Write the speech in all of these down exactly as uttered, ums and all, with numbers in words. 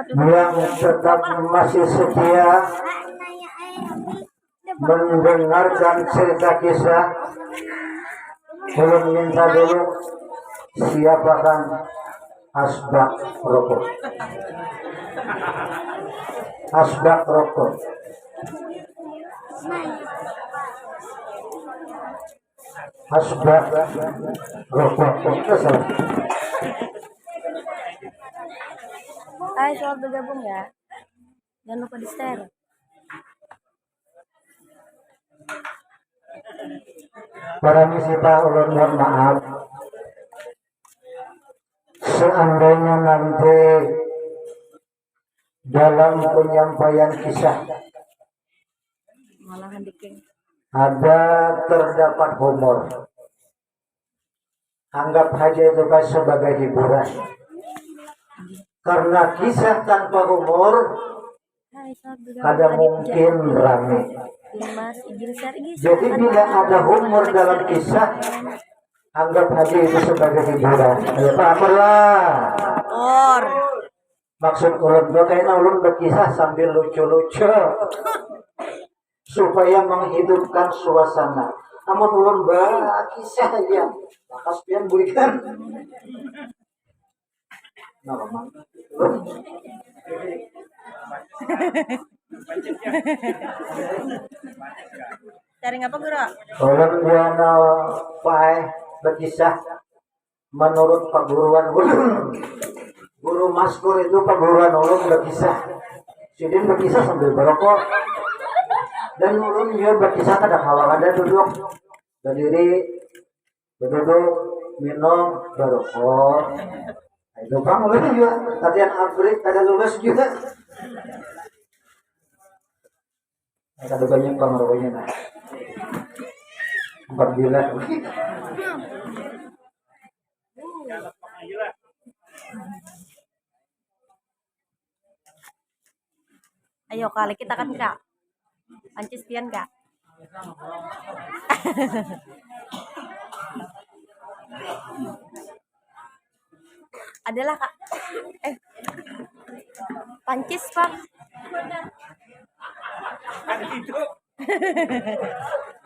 yang tetap masih setia mendengarkan cerita kisah, ulun minta dulu siapakan asbak rokok. Asbak rokok. Asbak rokok. Kesel. Hai, selamat bergabung ya. Jangan lupa di-share. Para misi, Pak, ulun mohon maaf. Seandainya nanti dalam penyampaian kisah Malahan diking. ada terdapat humor, anggap saja itu, Pak, sebagai hiburan. Karena kisah tanpa humor Hai, selamat bergabung. kada mungkin rame. Ini Mas, izin share, izin Jadi share. Bila ada humor dalam kisah, anggap saja itu sebagai hiburan. Ya, Pak, apalah. Or. Maksud ulun tuh kayaknya ulun berkisah sambil lucu-lucu supaya menghidupkan suasana. Amun ulun berkisah aja, maka pian bulikan. Nah, Mang. Cari apa, Guru? Ulun buana paeh berkisah menurut perguruan ulun. Guru Maskur itu perguruan ulun berkisah. Sidin berkisah sambil berokok. Dan ulun juga berkisah kada kawa kada duduk. Berdiri, berduduk, minum, berokok. Nah, itu pang ulun juga latihan abrik kada lulus juga. Nah, kada banyak pang rokoknya nah. Empat bilah. Ayo, kali kita kan, Kak. Pancis pian, Kak. Adalah, Kak. Eh. Pancis, Pak.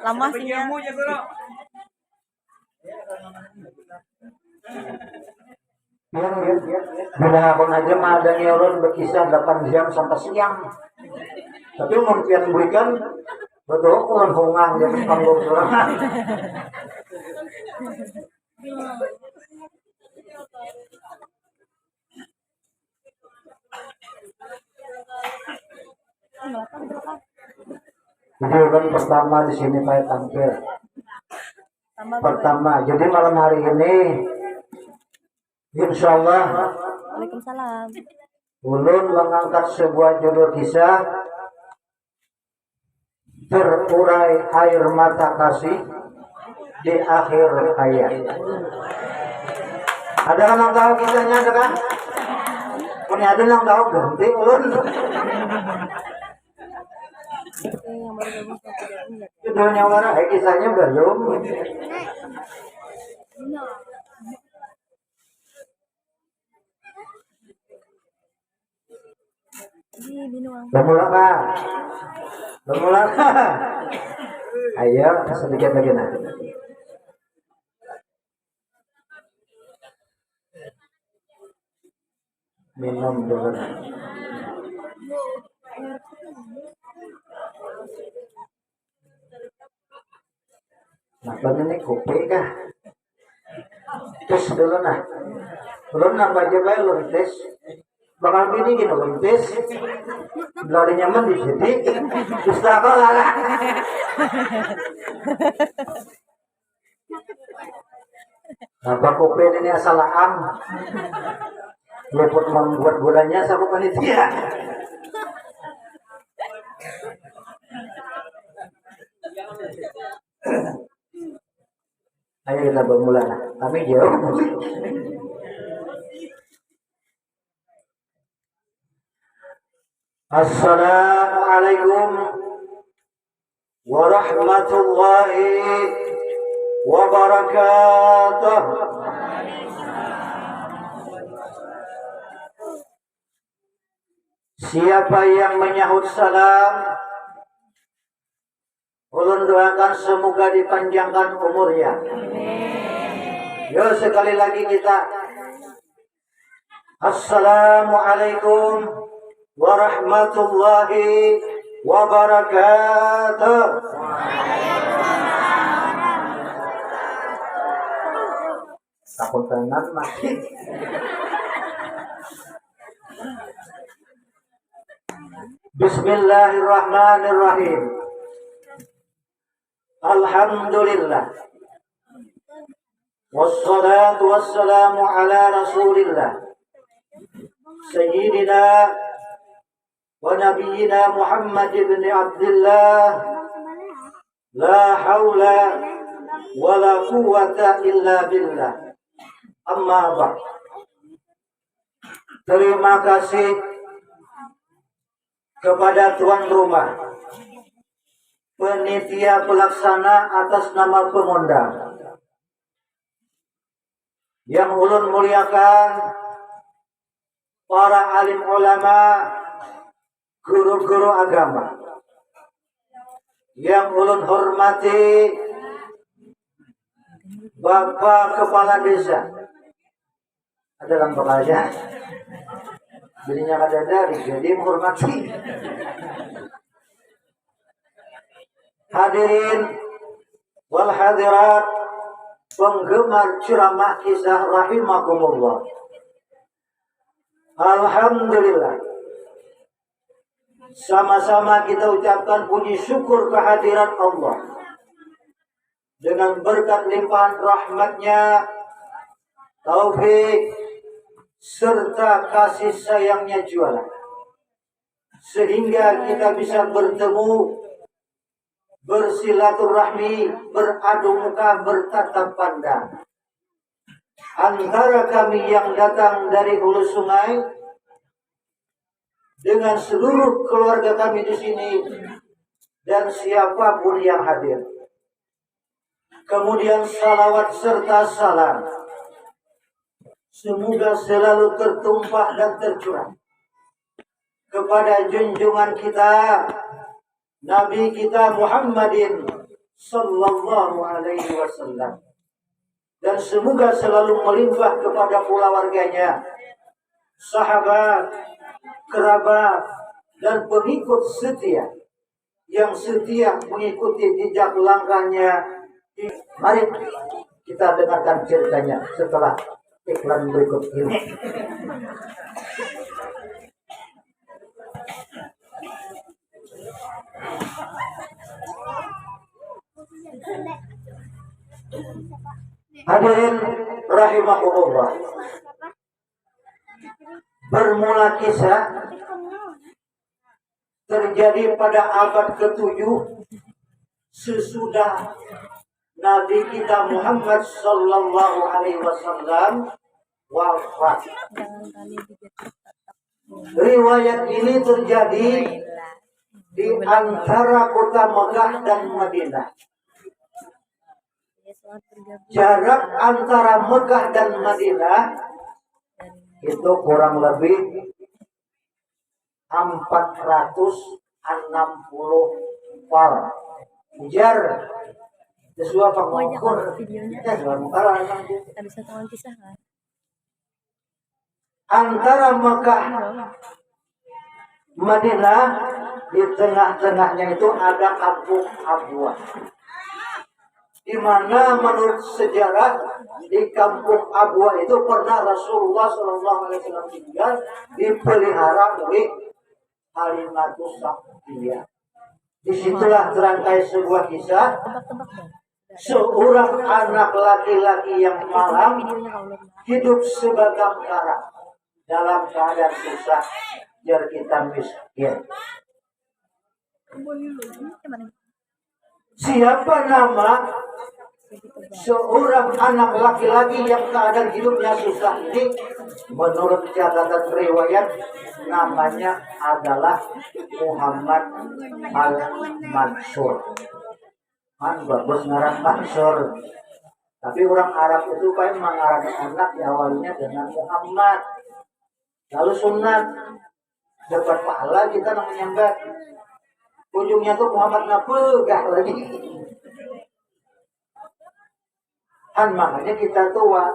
Lama sih ya. Pian, pian, pian. Bila aku aja mahadangi ulun berkisah delapan jam sampai siang. Tapi mun pian berikan, betul ulun hungang di atas panggung sorangan. Jadi ulun pertama di sini saya tampil. Pertama, jadi malam hari ini, insya Allah, Waalaikumsalam. ulun mengangkat sebuah judul kisah terurai air mata kasih di akhir hayat. Ada kan yang tahu kisahnya, ada kan? Punya ada yang tahu, ganti ulun. Oke, yang baru gabung selamat bergabung ya. Judulnya wara, eh, kisahnya belum. Di Binuang. Bamula kah? Bamula kah? Ayo, sedikit lagi nah. Minum dulu. Napa ini kopi kah? Tes dulu nah. Belum napa aja bae ulun tes. Bakal bini gini ulun tes. Belari nyaman di sini. Dusta aku lah. Napa kopi ini asal laang. Luput membuat gulanya saku panitia. Ayo kita bermula nah. Kami jauh. Assalamualaikum warahmatullahi wabarakatuh. Siapa yang menyahut salam, ulun doakan semoga dipanjangkan umurnya. Yo, sekali lagi kita. Assalamualaikum warahmatullahi wabarakatuh. Takut banget mati. Bismillahirrahmanirrahim. Alhamdulillah. Wassalatu wassalamu ala Rasulillah. Sayyidina wa nabiyyina Muhammad ibn Abdullah. La haula wa la quwwata illa billah. Amma ba'd. Terima kasih kepada tuan rumah, penitia pelaksana atas nama pengundang. Yang ulun muliakan, para alim ulama, guru-guru agama. Yang ulun hormati, Bapak Kepala Desa. Ada lampu aja. Bininya kada ada, jadi menghormati. Hadirin wal hadirat, penggemar ceramah kisah rahimakumullah. Alhamdulillah. Sama-sama kita ucapkan puji syukur kehadirat Allah. Dengan berkat limpahan rahmatnya, taufik, serta kasih sayangnya jualah. Sehingga kita bisa bertemu, bersilaturahmi, beradu muka, bertatap pandang. Antara kami yang datang dari hulu sungai, dengan seluruh keluarga kami di sini, dan siapapun yang hadir. Kemudian salawat serta salam semoga selalu tertumpah dan tercurah kepada junjungan kita, Nabi kita Muhammadin sallallahu alaihi wasallam. Dan semoga selalu melimpah kepada keluarganya, sahabat, kerabat, dan pengikut setia yang setia mengikuti jejak langkahnya. Mari kita dengarkan ceritanya setelah iklan berikut ini. Hadirin rahimakumullah. Bermula kisah terjadi pada abad ketujuh sesudah Nabi kita Muhammad sallallahu alaihi wasallam wafat. Riwayat ini terjadi di antara kota Mekah dan Madinah. Jarak antara Mekah dan Madinah itu kurang lebih empat ratus enam puluh pal. Ujar Joshua pengukur. Kita jual muka lah. Antara Mekah Madinah, di tengah-tengahnya itu ada kampung Abwa. Di mana menurut sejarah di kampung Abwa itu pernah Rasulullah sallallahu alaihi wasallam tinggal, dipelihara oleh Halimatus Sa'diyah. Disitulah terangkai sebuah kisah seorang anak laki-laki yang malang hidup sebatang kara dalam keadaan susah, jar kita miskin. Siapa nama seorang anak laki-laki yang keadaan hidupnya susah ini? Menurut catatan riwayat, namanya adalah Muhammad Al-Mansur. Kan bagus ngaran Mansur. Tapi orang Arab itu kan mengarani anak diawalinya dengan Muhammad. Lalu sunat. Dapat pahala kita nang menyambat. Ujungnya tuh Muhammad napa gah lagi. Han, makanya kita tuh wa,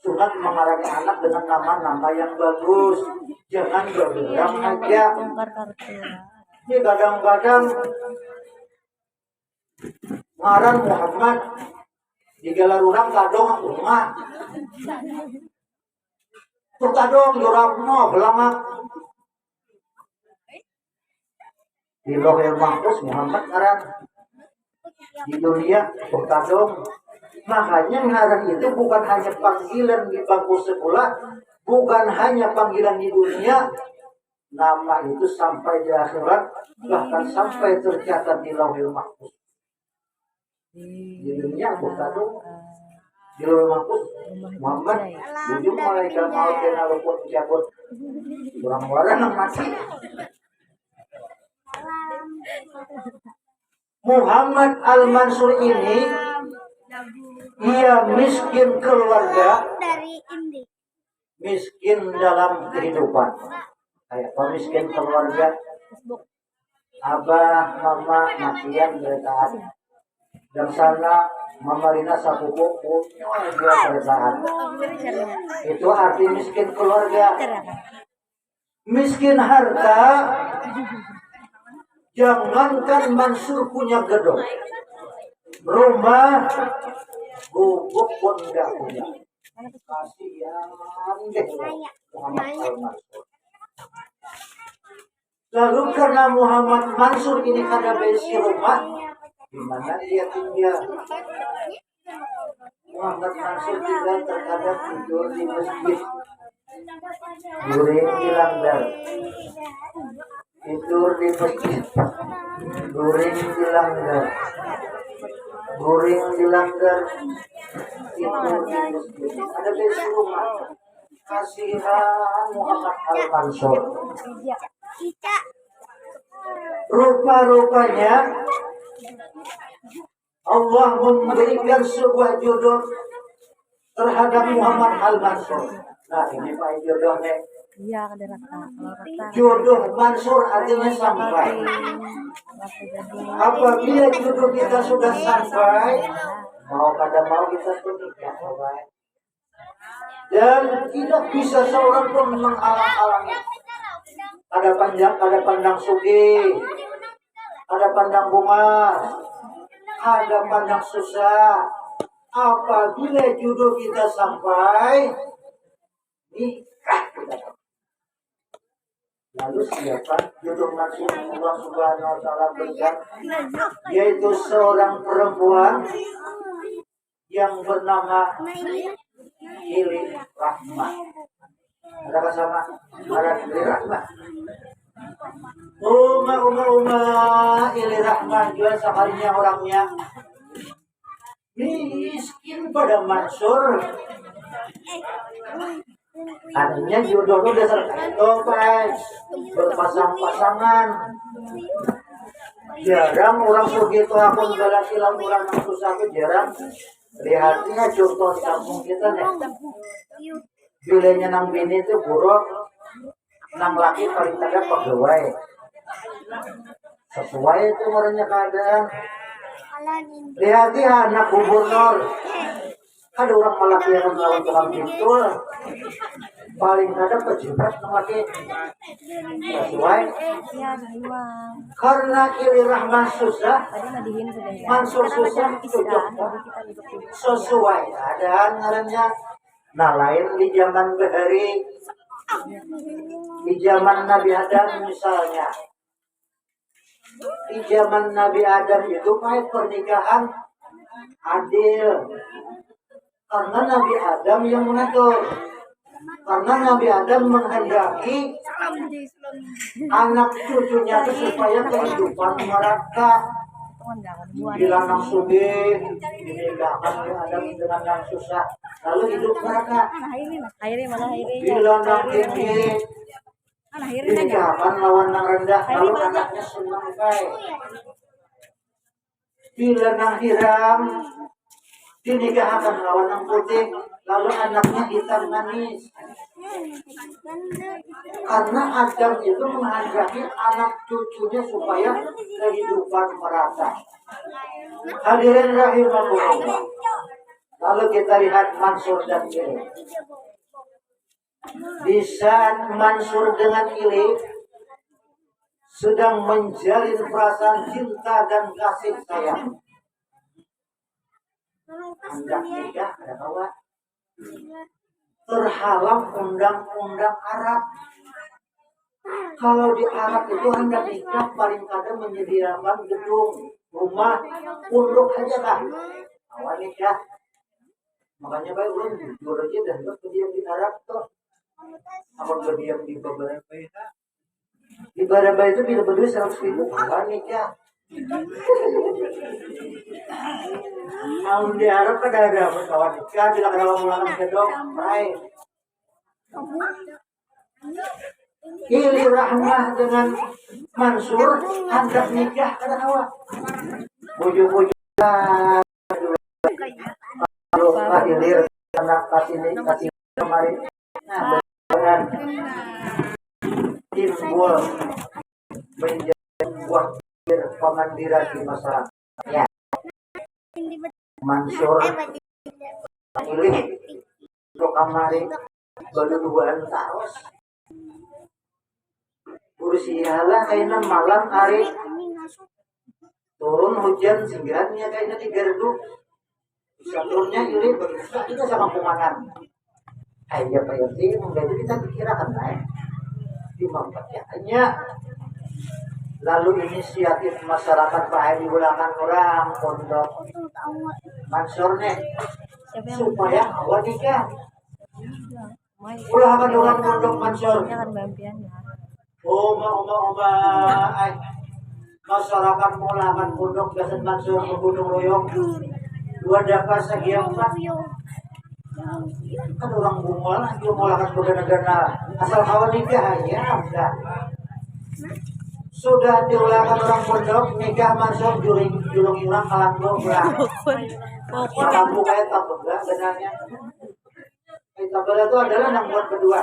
sunat mengarani anak dengan nama-nama yang bagus. Jangan bergerak aja. Ini kadang-kadang ngaran Muhammad digalar orang kadong rumah. Tuh kadong jurang mau belangak. Di Lauhil Mahfuz Muhammad ngaran. Di dunia berkadung. Makanya ngaran itu bukan hanya panggilan di bangku sekolah, bukan hanya panggilan di dunia, nama itu sampai di akhirat, bahkan sampai tercatat di Lauhil Mahfuz. Di dunia berkadung, di Lauhil Mahfuz, Muhammad, bujur malaikat maut kena luput dicabut. Orang-orang yang mati. Muhammad Al-Mansur ini, ia miskin keluarga, miskin dalam kehidupan. Kayak apa miskin keluarga? Abah, mama, makian berataan. Dan sana, mama Rina sapupu punya dua berataan. Itu arti miskin keluarga. Miskin harta, jangankan Mansur punya gedung, rumah, gubuk pun nggak punya. Kasihan deh Muhammad Al Mansur. Lalu karena Muhammad Mansur ini kada baisi rumah, di mana dia tinggal? Muhammad Mansur juga terkadang tidur di masjid. Guring di langgar. Tidur di masjid. Guring di langgar. Guring di langgar. Tidur di masjid. Ada baisi rumah. Kasihan Muhammad Al Mansur. Rupa-rupanya Allah memberikan sebuah jodoh terhadap Muhammad Al Mansur. Nah, ini Pak jodoh nih. Iya, kada rata. Kalau rata, jodoh Mansur artinya sampai. Apabila jodoh kita sudah sampai, mau kada mau kita tuh nikah, Bapak. Dan tidak bisa seorang pun menghalang-halangi. Ada panjang, ada pandang sugih, ada pandang bungas, ada pandang susah. Apabila jodoh kita sampai, nikah kita. Lalu siapa jodoh Nabi Allah Subhanahu wa Taala berikan? Yaitu seorang perempuan yang bernama Ili Rahma. Ada sama ada Ili Rahma. Uma, uma, uma, Ili Rahma juga sekalinya orangnya miskin pada Mansur. Artinya jodoh tu dasar kaitu, Pak. Berpasang-pasangan. Jarang orang sugih tu hakun balaki lawan orang nang susah tu jarang. Lihatinya contoh di kampung kita nih. Bilanya nang bini tu buruk, nang laki paling kada pegawai. Sesuai tu ngarannya keadaan. Lihati anak gubernur. Kada urang malaki akan lawan tukang pintul. Paling kada pejabat nang laki. Sesuai. Karena Ili Rahma susah, Mansur susah, cocok. Sesuai keadaan ngarannya. Nah, lain di zaman bahari. Di zaman Nabi Adam misalnya. Di zaman Nabi Adam itu, Pak, pernikahan adil. Karena Nabi Adam yang mengatur. Karena Nabi Adam menghendaki anak cucunya itu supaya kehidupan merata. Bila nang sugih, dinikahkan Nabi Adam dengan nang susah. Lalu hidup merata. Bila nang tinggi, Mana Hairi nanya? Dinikahakan lawan nang rendah, lalu anaknya senang bae. Bila nang hirang, dinikahakan lawan nang putih, Lalu anaknya hitam manis. Karena Adam itu menghendaki anak cucunya supaya kehidupan merata. Hadirin rahimakumullah. Lalu kita lihat Mansur dan Ile. Di saat Mansur dengan Ile sedang menjalin perasaan cinta dan kasih sayang, hendak nikah kada kawa. Terhalang undang-undang Arab. Kalau di Arab itu hendak nikah paling kada menyediakan gedung, rumah, punduk aja kah. Kawa nikah. Makanya baik ulun jujur aja dah, handak badiam di Arab tuh. Apa badiam di Babaran baik. Di Baraba itu bila berdua seratus ribu kawan nikah. Mau di Arab kada ada apa kawan nikah, bila kada mau ulangan gedong, baik. Ili Rahmah dengan Mansur handak nikah kada kawa. Bujuk-bujuk. Kalau hilir kena kasih ni kasih kemarin. Nah, dengan timbul menjadi buah pikir pengandira di masyarakat. Ya. Mansur pilih untuk kamari berduaan terus. Kursialah kaina malam hari turun hujan singgirannya kaina di gardu. Saturnya ili berdusta kita sama kumanan. Aja Pak R T, mungkin kita pikirakan lah ya. Dimampatnya. Lalu inisiatif masyarakat Pak Edi ulangan orang pondok Mansur nih supaya awal nikah. Ulah akan orang pondok Mansur. Oma, oma, oma, ai. Masyarakat mulakan pondok gasan Mansur ke Gunung Royong. Dua dapat sagiang empat. Kan orang bunga lah, dia mulakan begana-gana. Asal kawan nikah aja, udah. Sudah diulakan orang pondok, nikah Mansur juring, julung orang kalambo pulang. Kalambo kayak tabuk lah benarnya. Tabala tu adalah nang buat berdua.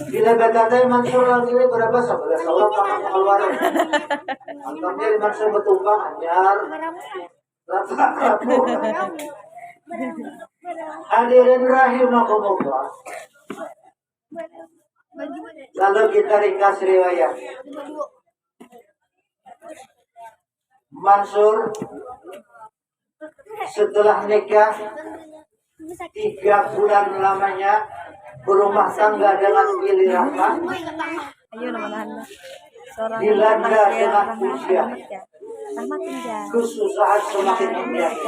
Bila batatai Mansur lawan Ile berapa sabelas tahun tangan keluar. Nonton dari Mansur bertumpang anyar. Rata rabu. Hadirin rahimakumullah. Lalu kita ringkas riwayat. Mansur setelah nikah tiga bulan lamanya berumah tangga dengan Ili Rahma. Ayo nama anda. Seorang dilanda dengan ujian. Kesusahan semakin menjadi.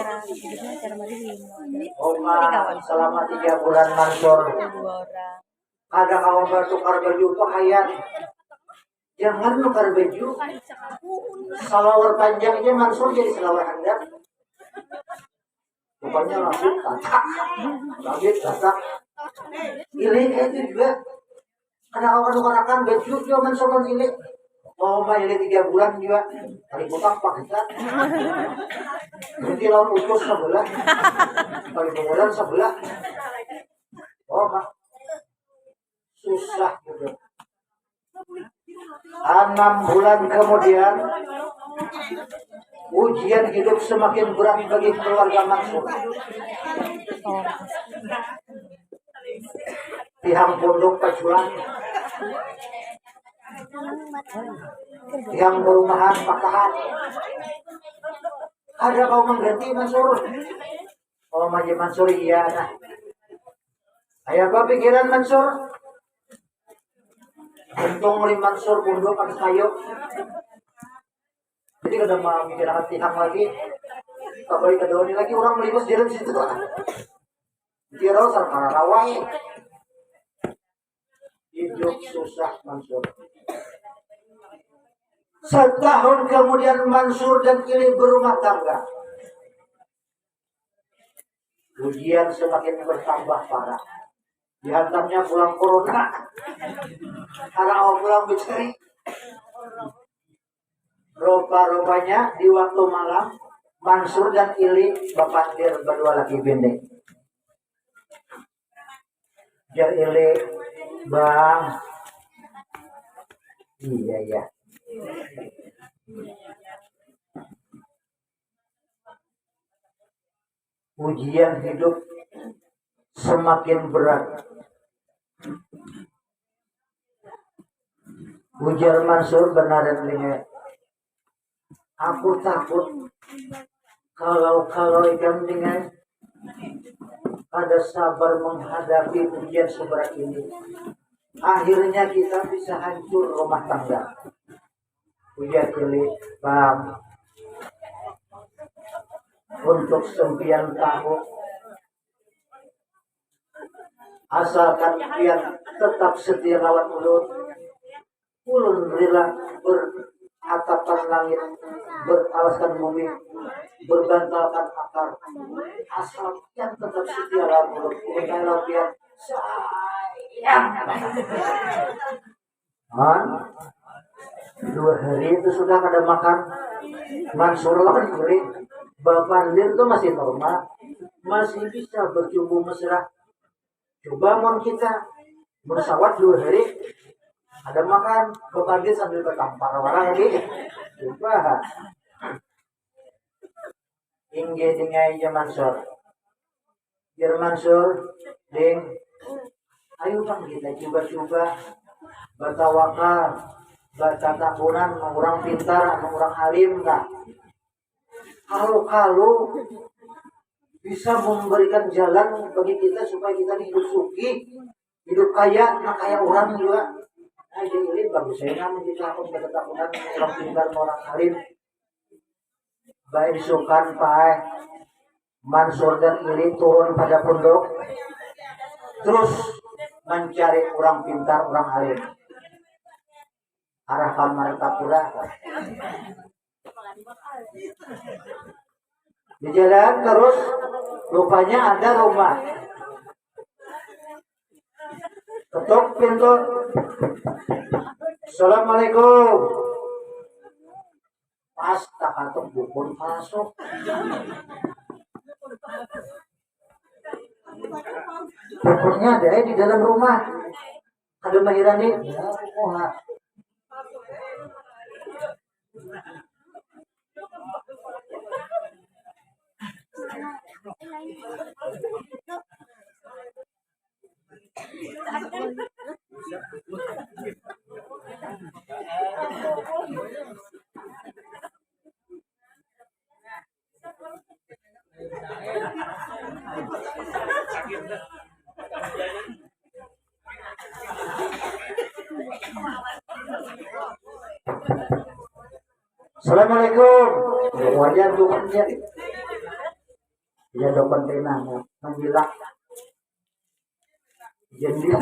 Oma selama tiga bulan Mansur. Ada kawan bertukar baju pakaian. Jangan nukar baju. Salawar panjangnya Mansur jadi salawar handap. Rupanya lambit kata. Lambit kata. Ili itu juga. Kada kawa nukarakan baju jua Mansur lawan Ili. Oma Ili tiga bulan jua. Hari kutang pak kita. Berarti lawan utus sebelah. Kali kemudian sebelah. Oma. Susah hidup. Enam bulan kemudian, ujian hidup semakin berat bagi keluarga Mansur. Tihang pondok pacuran, tihang perumahan patahan. Ada kau mengganti Mansur? Oh, Maji Mansur iya nah. Ayah apa pikiran Mansur? Untung meli Mansur punduk ada kayu. Jadi kada memikirkan tihang lagi. Kabalik kada wani lagi orang melibas jalan situ. Kira sarkara rawai. Hidup susah Mansur. Setahun kemudian Mansur dan Ili berumah tangga. Ujian semakin bertambah parah. Dihantamnya pulang corona. Karena awak pulang mencari. Rupa-rupanya di waktu malam Mansur dan Ili bapandir berdua lagi bini. Jar Ili, "Bang." Iya, iya. Ujian hidup semakin berat. Ujar Mansur banaran dengan, "Aku takut kalau-kalau ikam dengan kada sabar menghadapi ujian seberat ini. Akhirnya kita bisa hancur rumah tangga." Ujar Ili, "Bang, untuk sempian tahu, asalkan pian tetap setia lawan ulun, ulun rela beratapan langit, beralaskan bumi, berbantalkan akar. Asal pian tetap setia lawan ulun, ulun rela pian sayang." Man, dua hari itu sudah kada makan. Mansur lawan Ili bapandir tu masih normal, masih bisa bercumbu mesra. Coba mun kita bersawat dua hari kada makan, bapandir sambil batampar wara lagi. Coba. Inggih dingai ja Mansur. Jar Mansur, "Ding, ayu pang kita cuba-cuba batawakal, batatakunan nang urang pintar, nang urang alim kah. Kalu-kalu bisa memberikan jalan bagi kita supaya kita ni hidup sugih, hidup kaya, nang kaya urang jua." Nah, jadi ini bagus ai nang kita amun batatakunan nang urang pintar, nang urang alim. Baisukan paeh, Mansur dan Ili turun pada punduk, terus mancari urang pintar, urang alim. Arah ka Martapura. Di jalan terus, rupanya ada rumah. Ketuk pintu. "Assalamualaikum." Pas takatuk dukun masuk. Dukunnya ada di dalam rumah. Kada mahirani. Ya, oh, ha. Assalamualaikum. Wajar dukunnya. Ya, dukun tenang, menghilang. Jadi,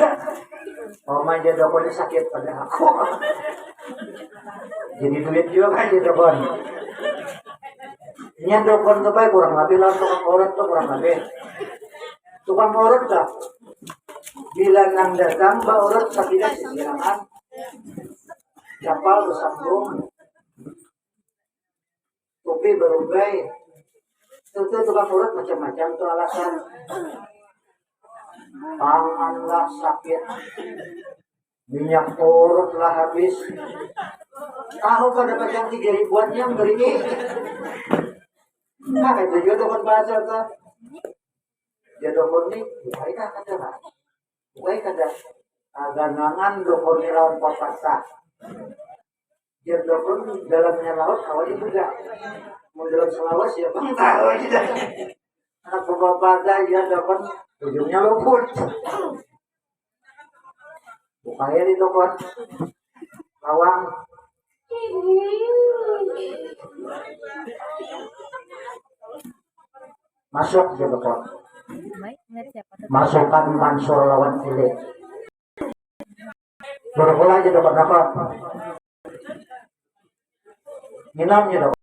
mama aja dukunnya sakit pada aku. Jadi duit juga kan jadi dukun. Ini dukun tuh, Pak, kurang lebih lah, tukang urut tuh kurang lebih. Tukang urut tuh. Bila nang datang, ba urut, sapinya sisirangan. Capal bersambung. Tupi barubai. Tentu tukang urut macam-macam tu alasan. Tangan lah sakit. Minyak urut lah habis. Tahu kada macam tiga ribuan yang beri. Nah, itu juga dapat bahasa tu. Ya, dukun ni, bukai kada lah. Bukai kada. Ah, ganangan dukun ni lawan papatah. Jar dukun, dalamnya laut kawa dibuga. Mun dalam salawas ya pang tahu aja. Anak bapapatah, jar dukun, ujungnya luput. Bukai di dukun. Lawang. Masuk, jar dukun. Masukan Mansur lawan Ili. Berkulah aja dapat apa? Minum aja dapat.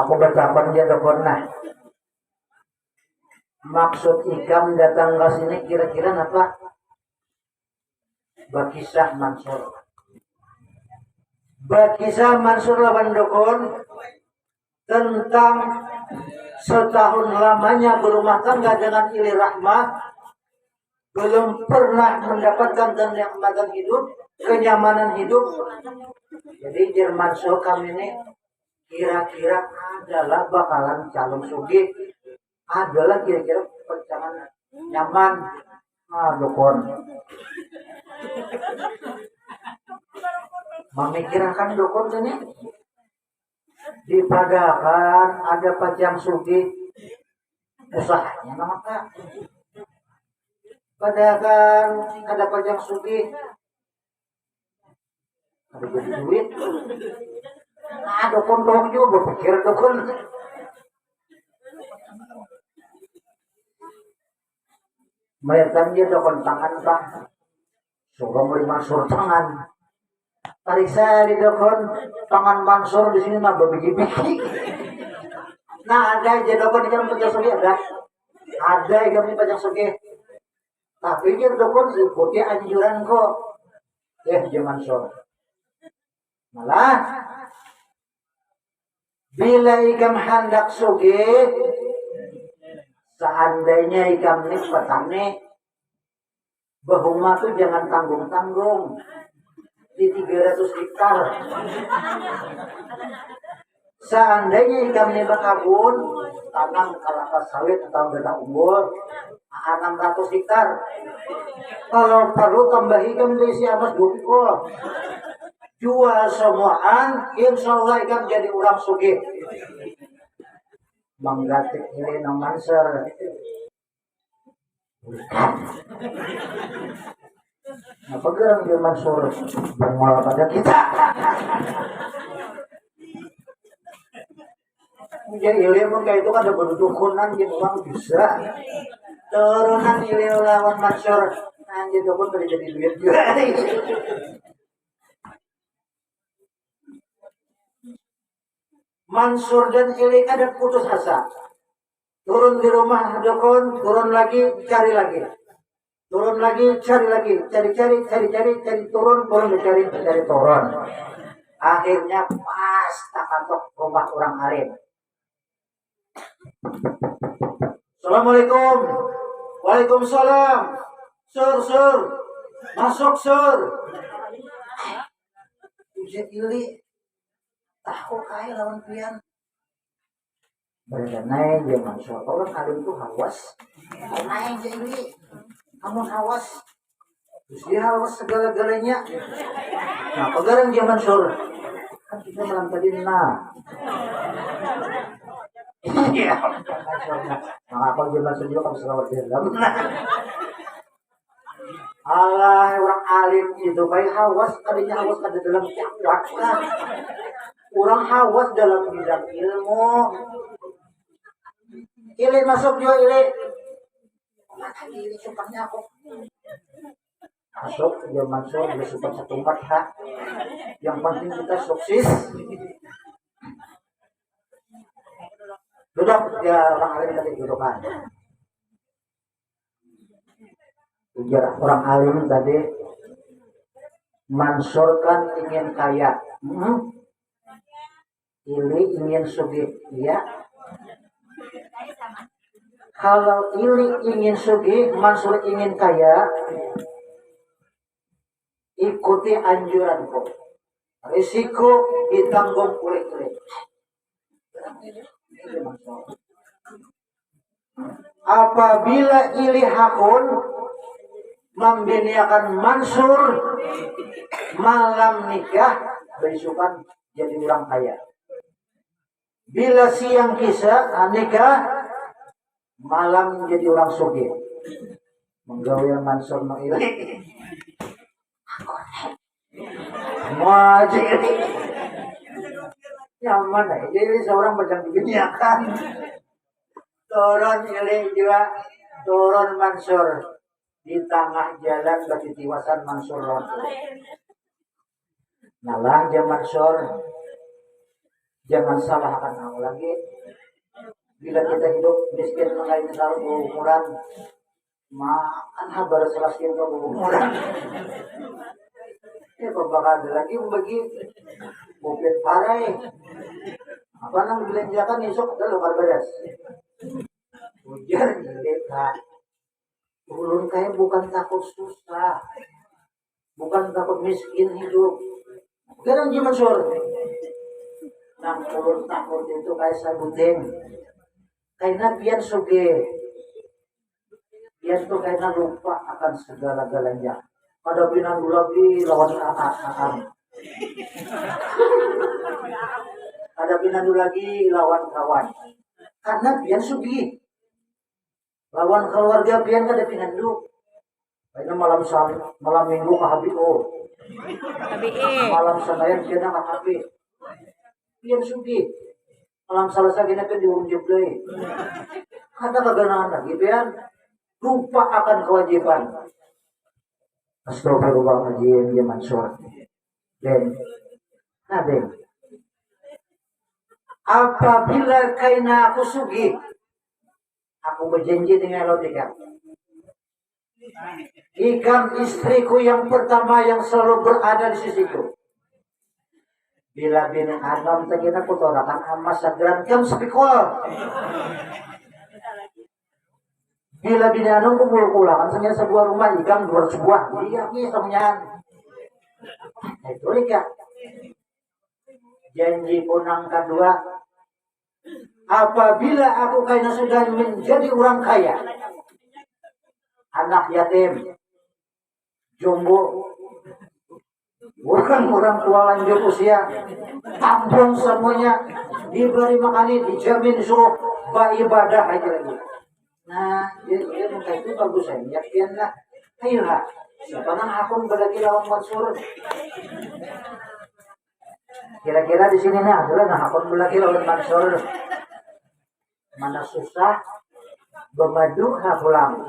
Aku bertakon aja dapat nah. Maksud ikam datang ke sini kira-kira apa? Bakisah Mansur. Bakisah Mansur lawan dukun. tentang setahun lamanya berumah tangga dengan Ili Rahmah, belum pernah mendapatkan kenikmatan hidup, kenyamanan hidup. Jadi Jerman Sokam ini kira-kira adalah bakalan calon sugih, adalah kira-kira perancangan nyaman. Ah, dukun. Memikirkan dukun ini dipadakan ada pajang sugih, usahanya nama kak. Padakan ada pajang sugih, ada jadi duit. Nah, dukun dong juga berpikir dukun. Bayarkan dia dukun tangan bang. Suruh beli Mansur tangan. Tarik saya di dukun tangan Mansur di sini mah bebigi-bigi. Nah ada aja dukun yang pajang sugih ada. Ada yang pajang sugih. Tapi dia dukun ikuti anjuran kok. Eh dia Mansur. Malah bila ikam handak sugih, seandainya ikam ni petani, bahuma tu jangan tanggung-tanggung di tiga ratus hektar. Seandainya ikam ni bakabun, tanam kelapa sawit atau gada unggul, enam ratus hektar. Kalau perlu tambahi ikam dari si Amas dua pikul. Jual semuaan, insya Allah ikam jadi orang sugih. Manggatik ini nang Mansur. Apa gerang dia Mansur bengol pada kita? Ya ilmu kayak itu kan ada berdukunan gitu bang bisa. Turunan ilmu lawan Mansur. Anjir dukun tadi jadi duit juga. Mansur dan Ili kada putus asa. Turun di rumah dukun, turun lagi, cari lagi. Turun lagi, cari lagi, cari-cari, cari-cari, cari turun, turun dicari, cari turun. Akhirnya pas takatuk rumah orang alim. Assalamualaikum. Waalaikumsalam. Sur, sur. Masuk, sur. Ujar Ili. Tahu kai lawan pian. Berdanai dia Mansur. Orang alim tu hawas. Naik jadi kamu hawas. Terus dia hawas segala-galanya. Nah, pegaran dia Mansur. Kan kita malam tadi nah. Iya. Nah, apa dia Mansur juga kamu selawat dalam. Alah, orang alim itu baik hawas, tadinya hawas ada dalam kitab. Orang hawas dalam bidang ilmu. Ili masuk juga ili. Masuk dia masuk dia suka setumpat ha. Yang penting kita sukses. Duduk dia orang alim tadi dudukan. Ujar orang alim tadi, Mansur kan ingin kaya. Hmm? Ili ingin sugih, iya. Kalau Ili ingin sugih, Mansur ingin kaya, ikuti anjuranku. Risiko ditanggung oleh Ili. Apabila Ili hakun membiniakan Mansur malam nikah, beisukan jadi orang kaya. Bila siang kisah nikah, malam jadi orang sugih. Menggawi Mansur no Ili. Mau aja. Nyaman aja ini seorang macam begini ya kan. Turun Ili juga, turun Mansur. Di tangah jalan bagi tiwasan Mansur lawan Ili. Nalah ja Mansur, jangan salahkan aku lagi. Bila kita hidup miskin lain tahu umuran, makan habar salah skin ke umuran. Ya bakal ada lagi bagi bukit parai. Apa nang dibelanjakan isuk ada lukar badas. Ujar Ilik, "Kak, ulun kaya bukan takut susah, bukan takut miskin hidup." Garang Ji Mansur. "Nang ulun takut itu kaya sabuting. Kaina pian sugih. Pian tu kaina lupa akan segala-galanya. Kada pinandu lagi lawan kakak. Kada pinandu lagi lawan kawan. Karena pian sugih. Lawan keluarga pian kada pinandu. Kaina malam sal malam minggu ke H B O. Tapi eh, Malam Senayan pian ke kafe. Pian sugih. Malam Salasa gina pian di warung Jeblay. Kada kaganangan lagi pian. Lupa akan kewajiban." Astagfirullahaladzim, ya Mansur. Den. Nah, Den. Apabila kaina aku sugih, aku berjanji dengan lo tiga. Ikam istriku yang pertama yang selalu berada di sisiku. Bila bini anom tegina kutorakan emas sagram kam sepikul. Bila bini anom kumpul kulangan senya sebuah rumah ikam dua ratus buah. Iya, iya, semuanya. Itu ya. Janji punang kedua, apabila aku kaina sudah menjadi orang kaya, anak yatim, jombo, orang-orang tua lanjut usia, kampung semuanya diberi makani, dijamin suruh beribadah aja lagi. Nah, ya, ya, muka itu bagus ya, niat pian lah. Ayo lah, siapa nang hakun belagi lawan Mansur? Kira-kira di sini nah, adalah nah hakun belagi lawan Mansur. Mana susah, bemadu ha pulang.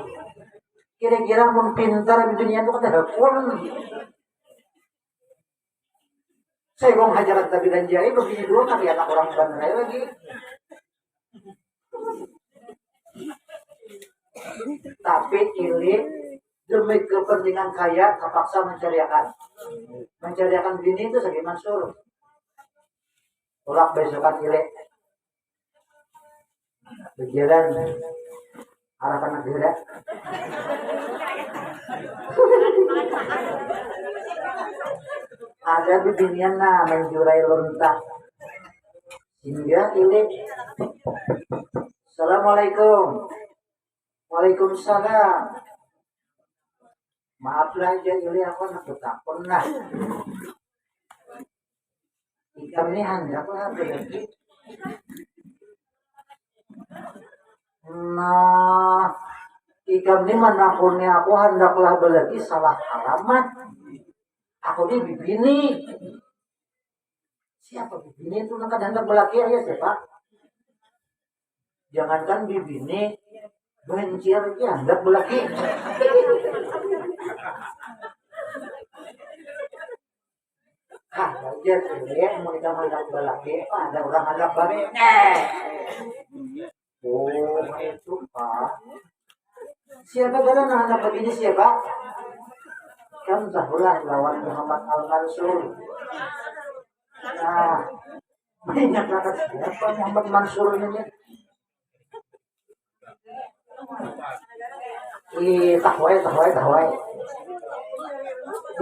Kira-kira mun pintar di dunia itu kada hakun. Saya mau hajaran tapi dan jari begini dua tapi anak orang bandrai lagi. Tapi Ilik demi kepentingan kaya terpaksa mencariakan. Mencariakan bini itu sakit Mansur. Tulak besokan Ilik. Berjalan arah ke negara. Ada bibinian nah menjurai lontak. Hingga Ilik. Assalamualaikum. Waalaikumsalam. Maaf lah aja Ilik, aku nak betakun lah. Ikam ni handak lah belagi. Nah, ikam ni menakuni aku handaklah belagi salah alamat. Aku ni bibini. Siapa bibini itu nang kada handak belaki ya siapa? Jangankan bibini, bencir ya handak belaki. Hah, wajar sih, ya, mau kita handak belaki, ada orang handak bari. Eh. Oh, itu, Pak. Siapa gara anak begini siapa? Kan tahulah lawan Muhammad Al Mansur. Nah, banyak kata siapa Muhammad Mansur ini? Ih, tahwai, tahwai, tahwai.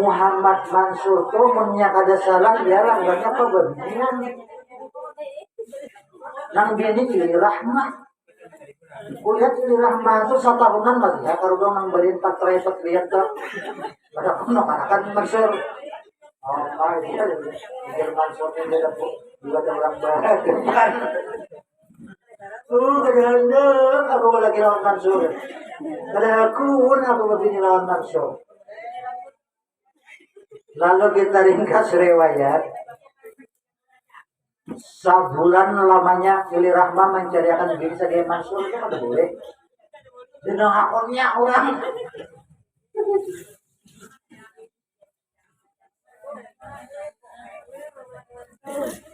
Muhammad Mansur tu munnya kada salah dia langgannya pabandingan. Nang bini Ili Rahmah. Kulihat Ili Rahmah tu satahunan lagi ya, kalau dong nang beri empat rai empat lihat tu. Pada kono kanakan Mansur. Oh, ah, iya, iya. Pikir Mansur ni dia dapat juga ada orang barat. Oh, kada handak aku lagi lawan Mansur. Kada aku aku begini lawan Mansur. Lalu kita ringkas riwayat. Sabulan lamanya Ili Rahma mencariakan diri sebagai Mansur itu kada boleh. Dina hakonnya orang.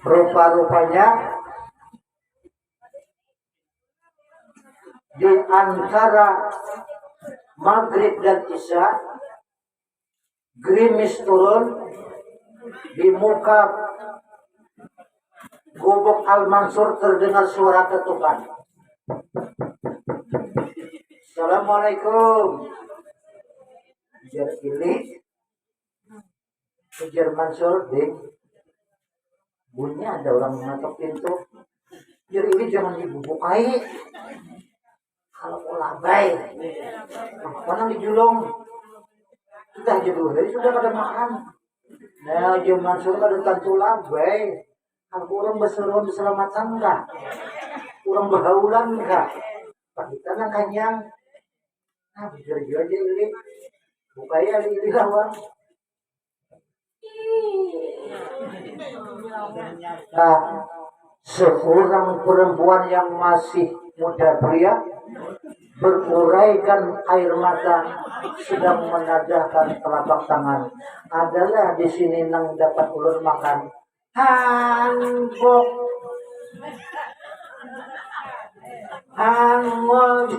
Rupa-rupanya di antara maghrib dan isya, gerimis turun di muka Gubuk Al Mansur terdengar suara ketukan. Assalamualaikum. Ujar Ili. Ujar Mansur, Ding, bunyi ada orang mengetuk pintu. Ujar Ili, jangan dibubukai. Kalau mau labai, apa nang dijulung? Kita aja dulu hari sudah kada makan. Nah, ujar Mansur kada tentu labai. Aku orang berseruan keselamatan kah? Orang berhaulan kah? Pak kita nang kanyang. Nah, bujur jua aja Ili. Bukai ya Ili lawang. Nah, seorang perempuan yang masih muda belia beruraikan air mata sedang menadahkan telapak tangan. Adalah di sini nang dapat ulun makan. Hanggok. Hanggok.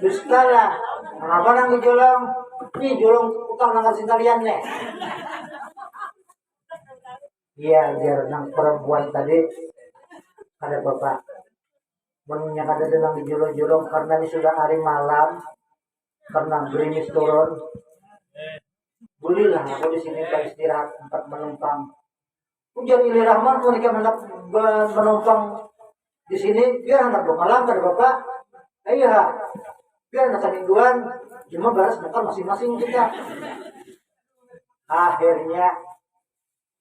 Dusta lah. Mengapa nang dijolong? Nih jolong utang nang kasih kalian nih. Iya, biar nang perempuan tadi kada apa-apa. Munnya kada ada nang dijolong-jolong karena ini sudah hari malam, karena gerimis turun. Bolehlah aku di sini beristirahat tempat menumpang. Ujar Ili Rahman, mun ikam handak be- menumpang di sini, biar handak dua malam kada apa-apa. Ayo ha, biar handak samingguan, cuma balas muka masing-masing kita. Akhirnya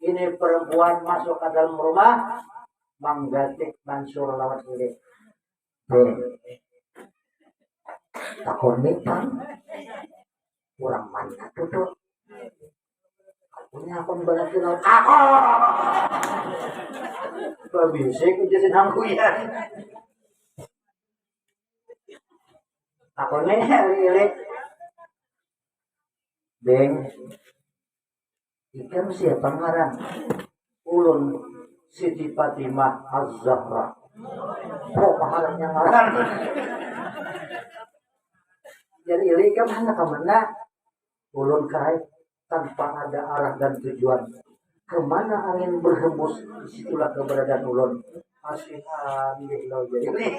ini perempuan masuk ke dalam rumah, manggatik Mansur lawan Ili. Beh, takoni pang, urang mana tu tu? Punya akun balaki laut aku. Babisik aja sinang kuyan. Aku nih Ili. Ding, ikam siapa ngaran? Ulun Siti Fatimah Az-Zahra. Kok mahalnya ngaran? Jadi Ili, ikam handak ke mana? Ulun kai tanpa ada arah dan tujuan. Kemana angin berhembus, disitulah keberadaan ulun. Masih ambil lo jadi nih.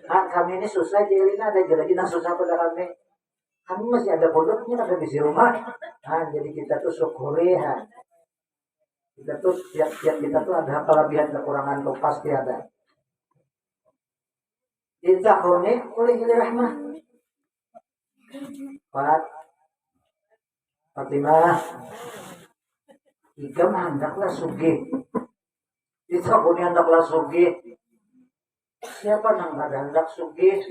Nah, kami ini susah jadi ini ada jadi nang susah pada kami. Kami masih ada pondoknya, ada di rumah. Nah, jadi kita tuh syukuri ya. Kita tuh tiap-tiap kita tuh ada kelebihan kekurangan tuh pasti ada. Ditakuni oleh Ili Rahmah. Fat, Fatimah, ikam handaklah sugih. Ditakuni handaklah sugih. Siapa nang kada handak sugih?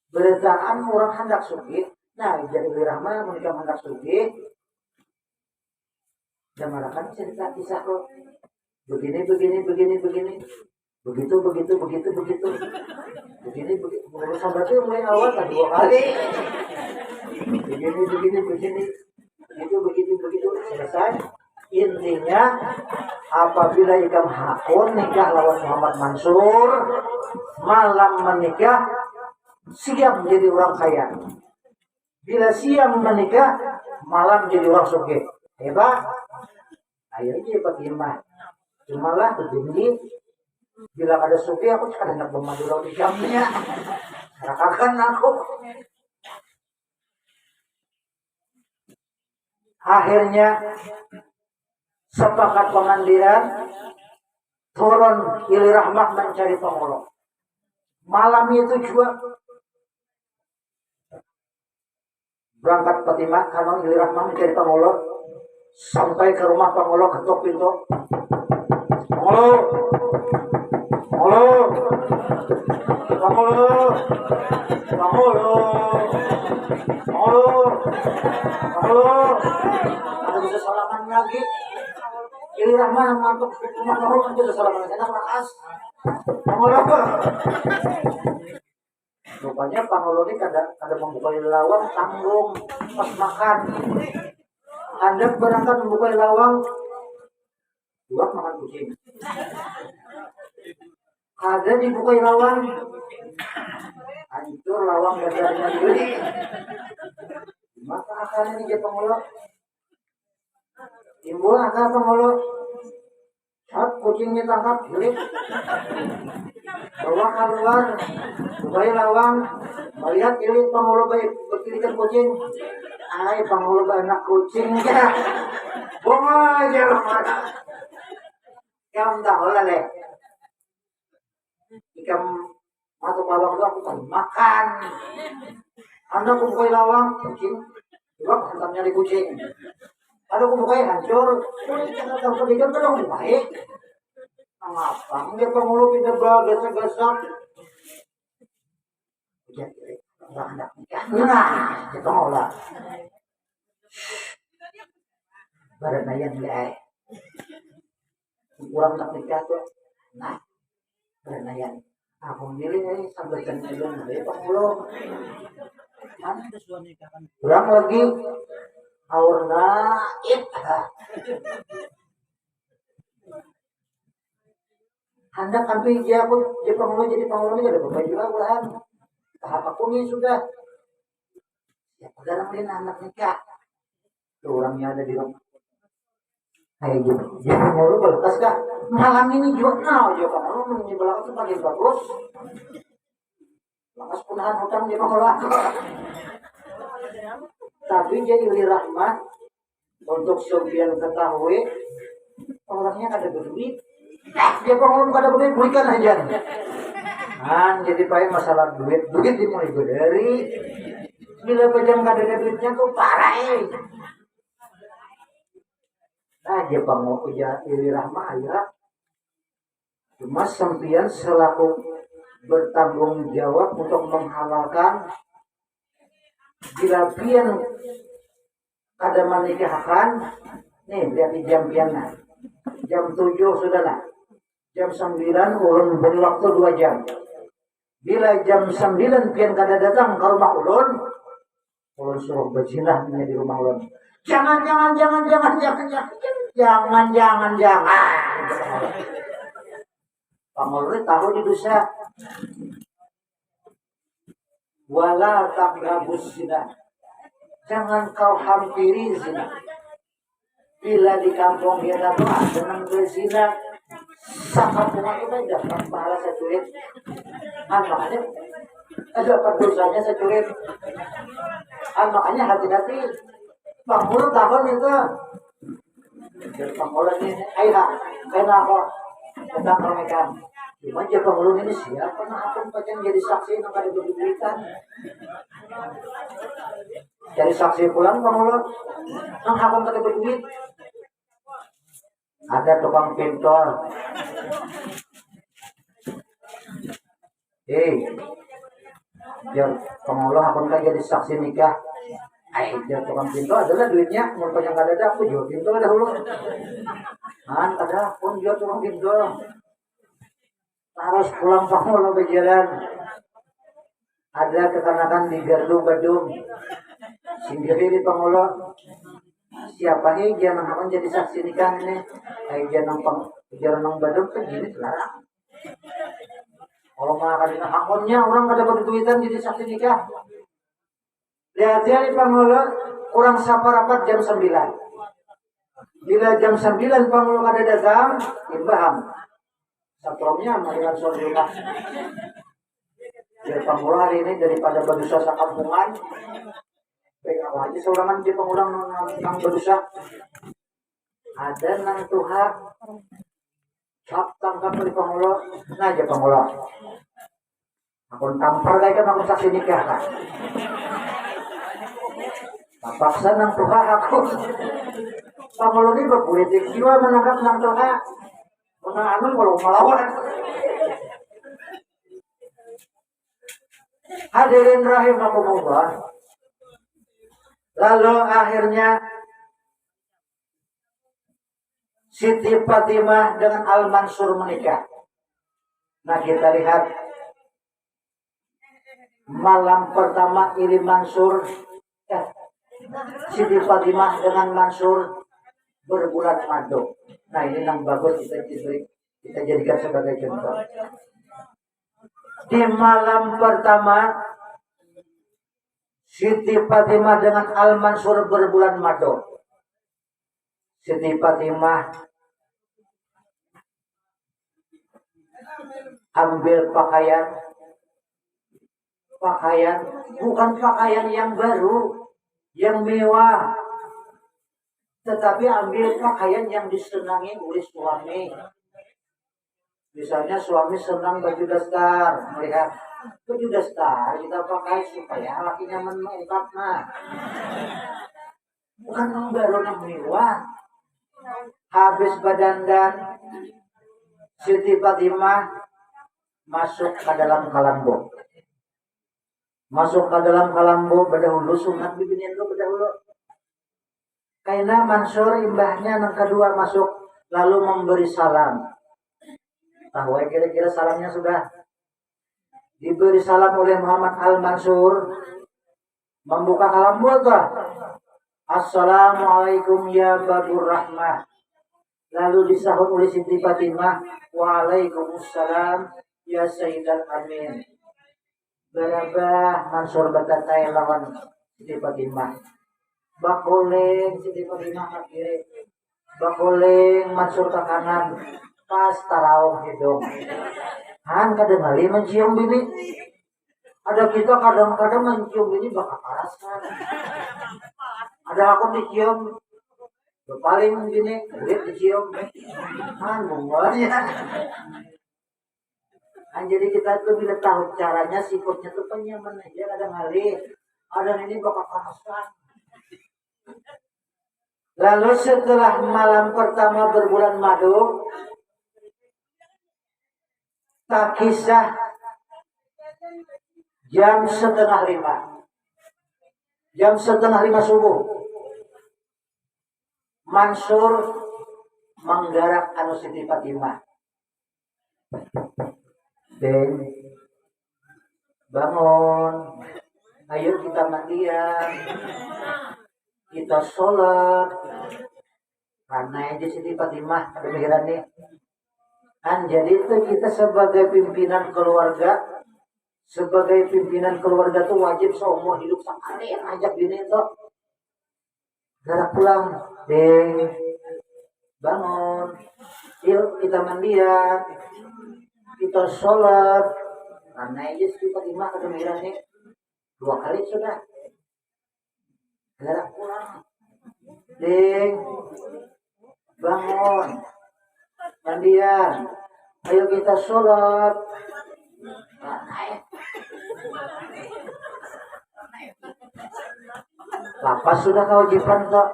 Berataan orang handak sugih. Nah, jadi Ili Rahmah mun ikam handak sugih, damarakan cerita kisah lo. Begini, begini, begini, begini. Begitu, begitu, begitu, begitu. Begini, begitu. Menurut sambat itu mulai awal lah dua kali. Begini, begini, begini. Begitu, begitu, begitu. Selesai. Intinya, apabila ikam hakun nikah lawan Muhammad Mansur, malam menikah, siap jadi orang kaya. Bila siang menikah, malam jadi orang sugih. Hebat. Ayo aja Fatimah. Cuma lah, begini, bila kada sugih, aku kada nak memadura di jamnya. Rakakan aku. Akhirnya, sepakat pamandiran, turun Ili Rahmah mencari pangulu. Malam itu juga, berangkat Fatimah, kanun Ili Rahmah mencari pangulu. Sampai ke rumah pangulu, ketuk pintu. Pangulu. Pangulu. Pangulu. Pangulu. Pangulu. Pangulu. Kada bisa salaman lagi. Ili Rahmah mantuk rumah pangulu, kada salaman lagi. Enak lakas. Pangulu. Rupanya pangulu ni kada, kada mambukai lawang, tanggung pas makan. Handak berangkat mambukai lawang, buat makan kucing. Kada dibukai lawang, hancur lawang dasarnya dulu. Maka akan ini dia pangulu. Timbul akal pangulu. Kucingnya tangkap, Yuli. Bawa keluar, bukai lawang, melihat Yuli pangulu baik bertirikan kucing. Ai, pangulu anak kucing ya. Bunga aja lah. Kamu tahu lah leh. Ikam masuk lawang tu aku kan makan. Anda kubukai lawang, kucing. Sebab hantamnya di kucing. Ada kubukai hancur, kulit yang ada kucing kan dong baik. Mangapa dia pangulu tidak bergesak-gesak? Nah, kita mau lah. Badan ayam deh. Kurang tak nikah tuh. Nah, badan ayam. Aku milih eh sambil kan belum ada pangulu. Kurang lagi aur naik. Handak sampai dia aku dia pangulu jadi pangulu ini ada berapa juga ulahan. Tahap aku nih sudah. Ya, sekarang dia anak nikah. Tuh, orangnya ada di rumah. Kayak gitu. Dia pangulu berlepas kah? Malam ini juga nah, dia pangulu di belakang tuh paling bagus. Lepas punahan hutang dia pangulu. Tapi jadi Yuli Rahmat untuk sampian ketahui orangnya kada berduit. Dia pangulu kada berduit, berikan aja. Nah, jadi pakai masalah duit, duit dimulai dari bila bajang kada ada duitnya tuh parah eh. Nah, dia pangulu ya Yuli Rahmat aja. Cuma sampian selaku bertanggung jawab untuk menghalalkan bila pian kada manikahakan nih, lihat di jam pian nah. Jam tujuh sudah lah. Jam sembilan ulun beri waktu dua jam. Bila jam sembilan pian kada datang ke rumah ulun, ulun suruh berzinah di rumah ulun. Jangan, jangan, jangan, jangan, jangan, jangan, jangan, jangan, jangan. Pangulu tahu di dosa. Wala takrabuz zina. Jangan kau hampiri zina. Bila di kampung kita tuh ada nang berzina, sakampungan itu dapat pahala sacurit. Kan makanya ada dosanya sacurit. Kan makanya hati-hati. Pangulu tahun itu. Jadi pangulu ini, ayo ha, kena apa? Tentang pernikahan. Cuma dia pangulu ini siapa nah aku pakai jadi saksi nang ada berduitan. Jadi saksi pulang pangulu nang aku pakai berduit. Ada tukang pintor. Eh, jar pangulu aku kan jadi saksi nikah. Ai, jar tukang pintor adalah duitnya, mun yang kada ada aku jual pintor dahulu. Kan ada pun jual tukang pintor. Harus pulang pangulu berjalan. Ada kekanakan di gardu badung. Singgiri di pangulu. Siapa nih dia nang akan jadi saksi nikah ini? Ai dia nang pang, dia nang badung kan gini lah. Oh, maka dengan akunnya orang kada berduitan jadi saksi nikah. Lihat ya di pangulu kurang saparapat jam sembilan. Bila jam sembilan pangulu kada datang, imbaham. Satromnya malihat soal rumah. Biar pangulu hari ini daripada berdosa sakampungan. Baik apa aja seorang dia pengulang nang berdosa. Ada nang tuha. Hap tangkap oleh pangulu. Nah aja pangulu. Aku tampar kayak kan aku saksi nikah kan. Terpaksa nang tuha aku. Pangulu ini berpolitik jiwa menangkap nang tuha. Menang anu kalau melawan. Hadirin rahimakumullah. Lalu akhirnya Siti Fatimah dengan Al Mansur menikah. Nah kita lihat malam pertama Ili Mansur, eh, Siti Fatimah dengan Mansur berbulan madu. Nah ini yang bagus kita kita jadikan sebagai contoh. Di malam pertama Siti Fatimah dengan Al Mansur berbulan madu. Siti Fatimah Ambil pakaian, pakaian, bukan pakaian yang baru, yang mewah, tetapi ambil pakaian yang disenangi oleh suami. Misalnya suami senang baju daster, melihat baju daster kita pakai supaya laki nyaman mengungkapnya. Bukan nang baru, nang mewah. Habis badandan, Siti Fatimah masuk ke dalam kalambu. Masuk ke dalam kalambu, badahulu sunat bibinian tu badahulu. Kaina Mansur imbahnya nang kedua masuk, lalu memberi salam. Tahu ai kira-kira salamnya sudah. Diberi salam oleh Muhammad Al Mansur, membuka kalambu tuh. "Assalamualaikum ya Babur Rahmah." Lalu disahut oleh Siti Fatimah, "Waalaikumsalam ya Sayyidal Amin." Barabah Mansur batatai lawan Siti Fatimah. Bakuling Siti Fatimah ke kiri. Bakuling Mansur ke kanan. Pas taraung hidung. Han kada ngalih mencium bini. Ada kita kadang-kadang mencium bini bakakarasan. Ada aku dicium. Paling bini, kulit dicium. Han, bunganya. Nah, jadi kita tuh bila tahu caranya, sikutnya tuh kan nyaman aja, ada ngalih, ada ini bakal kerasan. Lalu setelah malam pertama berbulan madu, tak kisah jam setengah lima, jam setengah lima subuh, Mansur menggarak anu Siti Fatimah. Deng, bangun. Ayo kita mandian. Kita sholat. Karena aja Siti Fatimah, ada pikiran nih. Kan jadi itu kita sebagai pimpinan keluarga, sebagai pimpinan keluarga tuh wajib seumur hidup sekali yang ajak bini itu. Gerak pulang, ding, bangun, yuk kita mandian, kita sholat. Karena aja Siti Fatimah, ada pikiran nih. Dua kali sudah. Gerak pulang. Ding. Bangun. Mandian. Ayo kita sholat. Lapas sudah kewajiban tuh.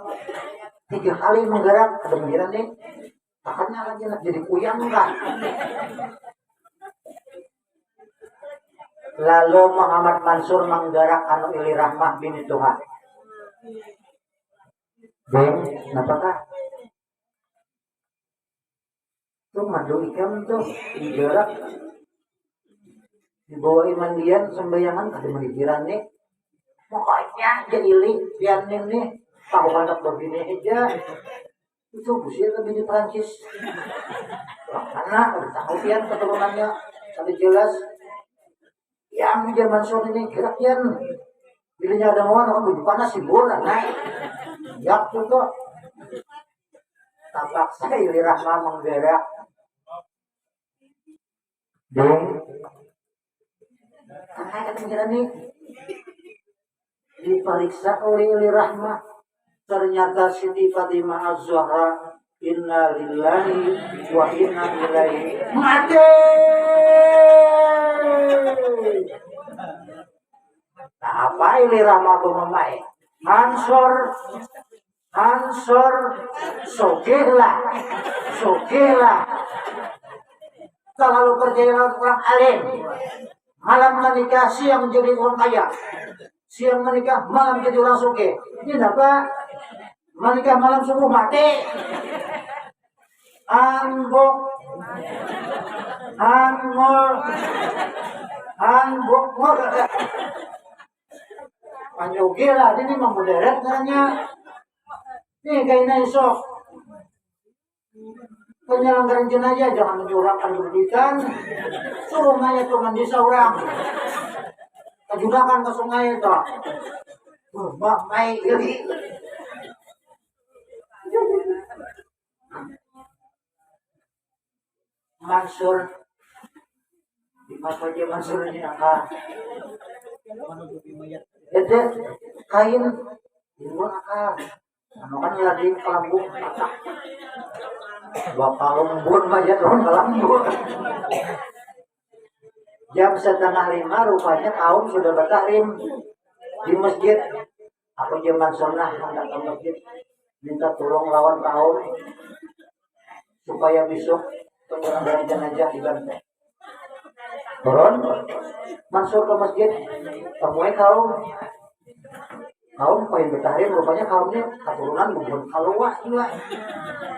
Tiga kali menggerak, ada pikiran nih. Takkannya lagi nak jadi kuyang kah? Lalu Muhammad Mansur menggarak anu Ili Rahmah bini tuha. Beng, kenapa kah? Tuh madu ikam tuh digarak, dibawa imandian sembayangan kada meligiran nih. Makanya aja Ili pian nih, tahu anak begini aja. Itu busir ke bini Prancis. Orang mana? Kada tahu pian keturunannya. Kada jelas. Yang zaman sore ini gerak pian. Bilinya ada mau, aku baju panas, hiburan naik. Yak tuh kok. Tapak saya Ili Rahma menggerak. Ding. Apa yang ketinggalan nih? Diperiksa oleh Ili Rahma. Ternyata Siti Fatimah Az-Zahra, inna lillahi wa inna ilaihi, mati. Nah, apa Ili Rahma tu mamai? Hansor, hansor, sugih lah, sugih lah. Terlalu percaya lawan orang alim. Malam menikah, siang jadi orang kaya. Siang menikah, malam jadi orang sugih. Ini kenapa? Menikah malam subuh mati. Ambok. Angol. Ambok. Ngol. Panyoge lah, ini mah mudarat ngarannya. Nih, kaina isok. Penyelenggaran jenazah jangan menyurahkan duitan. Suruh mayat tuh mandi seorang. Kajunakan ke sungai itu. Mamai Ili. Mansur Lima saja Mansur ini akal. Ada kain timbul akal. Anu kan lagi kalambung patah. Bakal lembur aja turun kalambung. Jam setengah lima rupanya kaum sudah bertahrim di masjid. Aku zaman sunnah hendak ke masjid minta tolong lawan kaum supaya besok penyelenggaraan jenazah dibantu. Turun Mansur ke masjid, temui kaum. Kaum paling bertahrim rupanya kaumnya keturunan bukan kalua juga.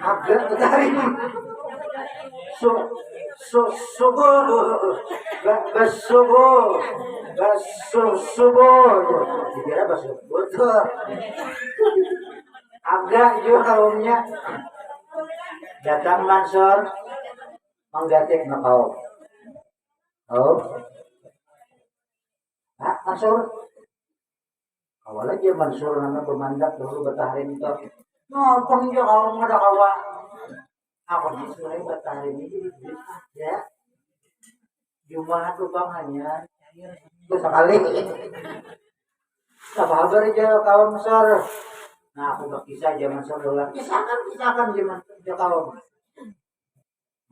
Agak bertahrim. Su, su, subuh, ba, basubuh, basu, subuh. Dikira basubuh tuh. Agak juga kaumnya. Datang Mansur, menggatik na kaum. Oh. Nah, Mansur. Awal aja Mansur nana bemandak dulu bertahrim itu. Ngopong juga kaum ada kawa. Aku disuruh bertahrim ini ya. Jumat lubang hanya itu sekali. Apa kabar aja kawan besar? Nah, aku berkisah zaman sekolah. Kisahkan, kisahkan zaman aja kawan.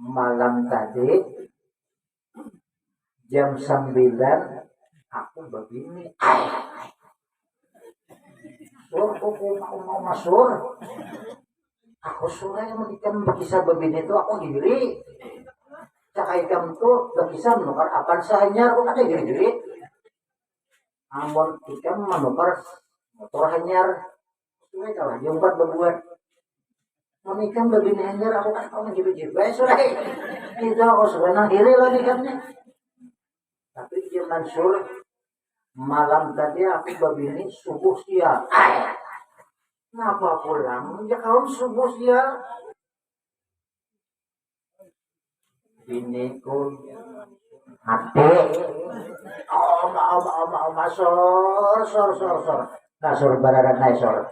Malam tadi jam sembilan aku babini. Sur, aku mau masur. Aku surai mun ikam bakisah babini tu aku iri. Cak ikam tu bakisah menukar apan sahanyar aku kada iri-iri. Amun ikam menukar motor hanyar, surai kalah jumpat babuat. Mun ikam babini hanyar aku kada kawa manjibai-jibai surai. Itu aku surai nang iri lawan ikam ni. Tapi jar Mansur, malam tadi aku babini subuh sial. Napa pulang ja kawan subuh sial? Biniku mati. Oma, oma, oma, oma, sor, sor, sor, sor. Nah, sor bararan nai sor.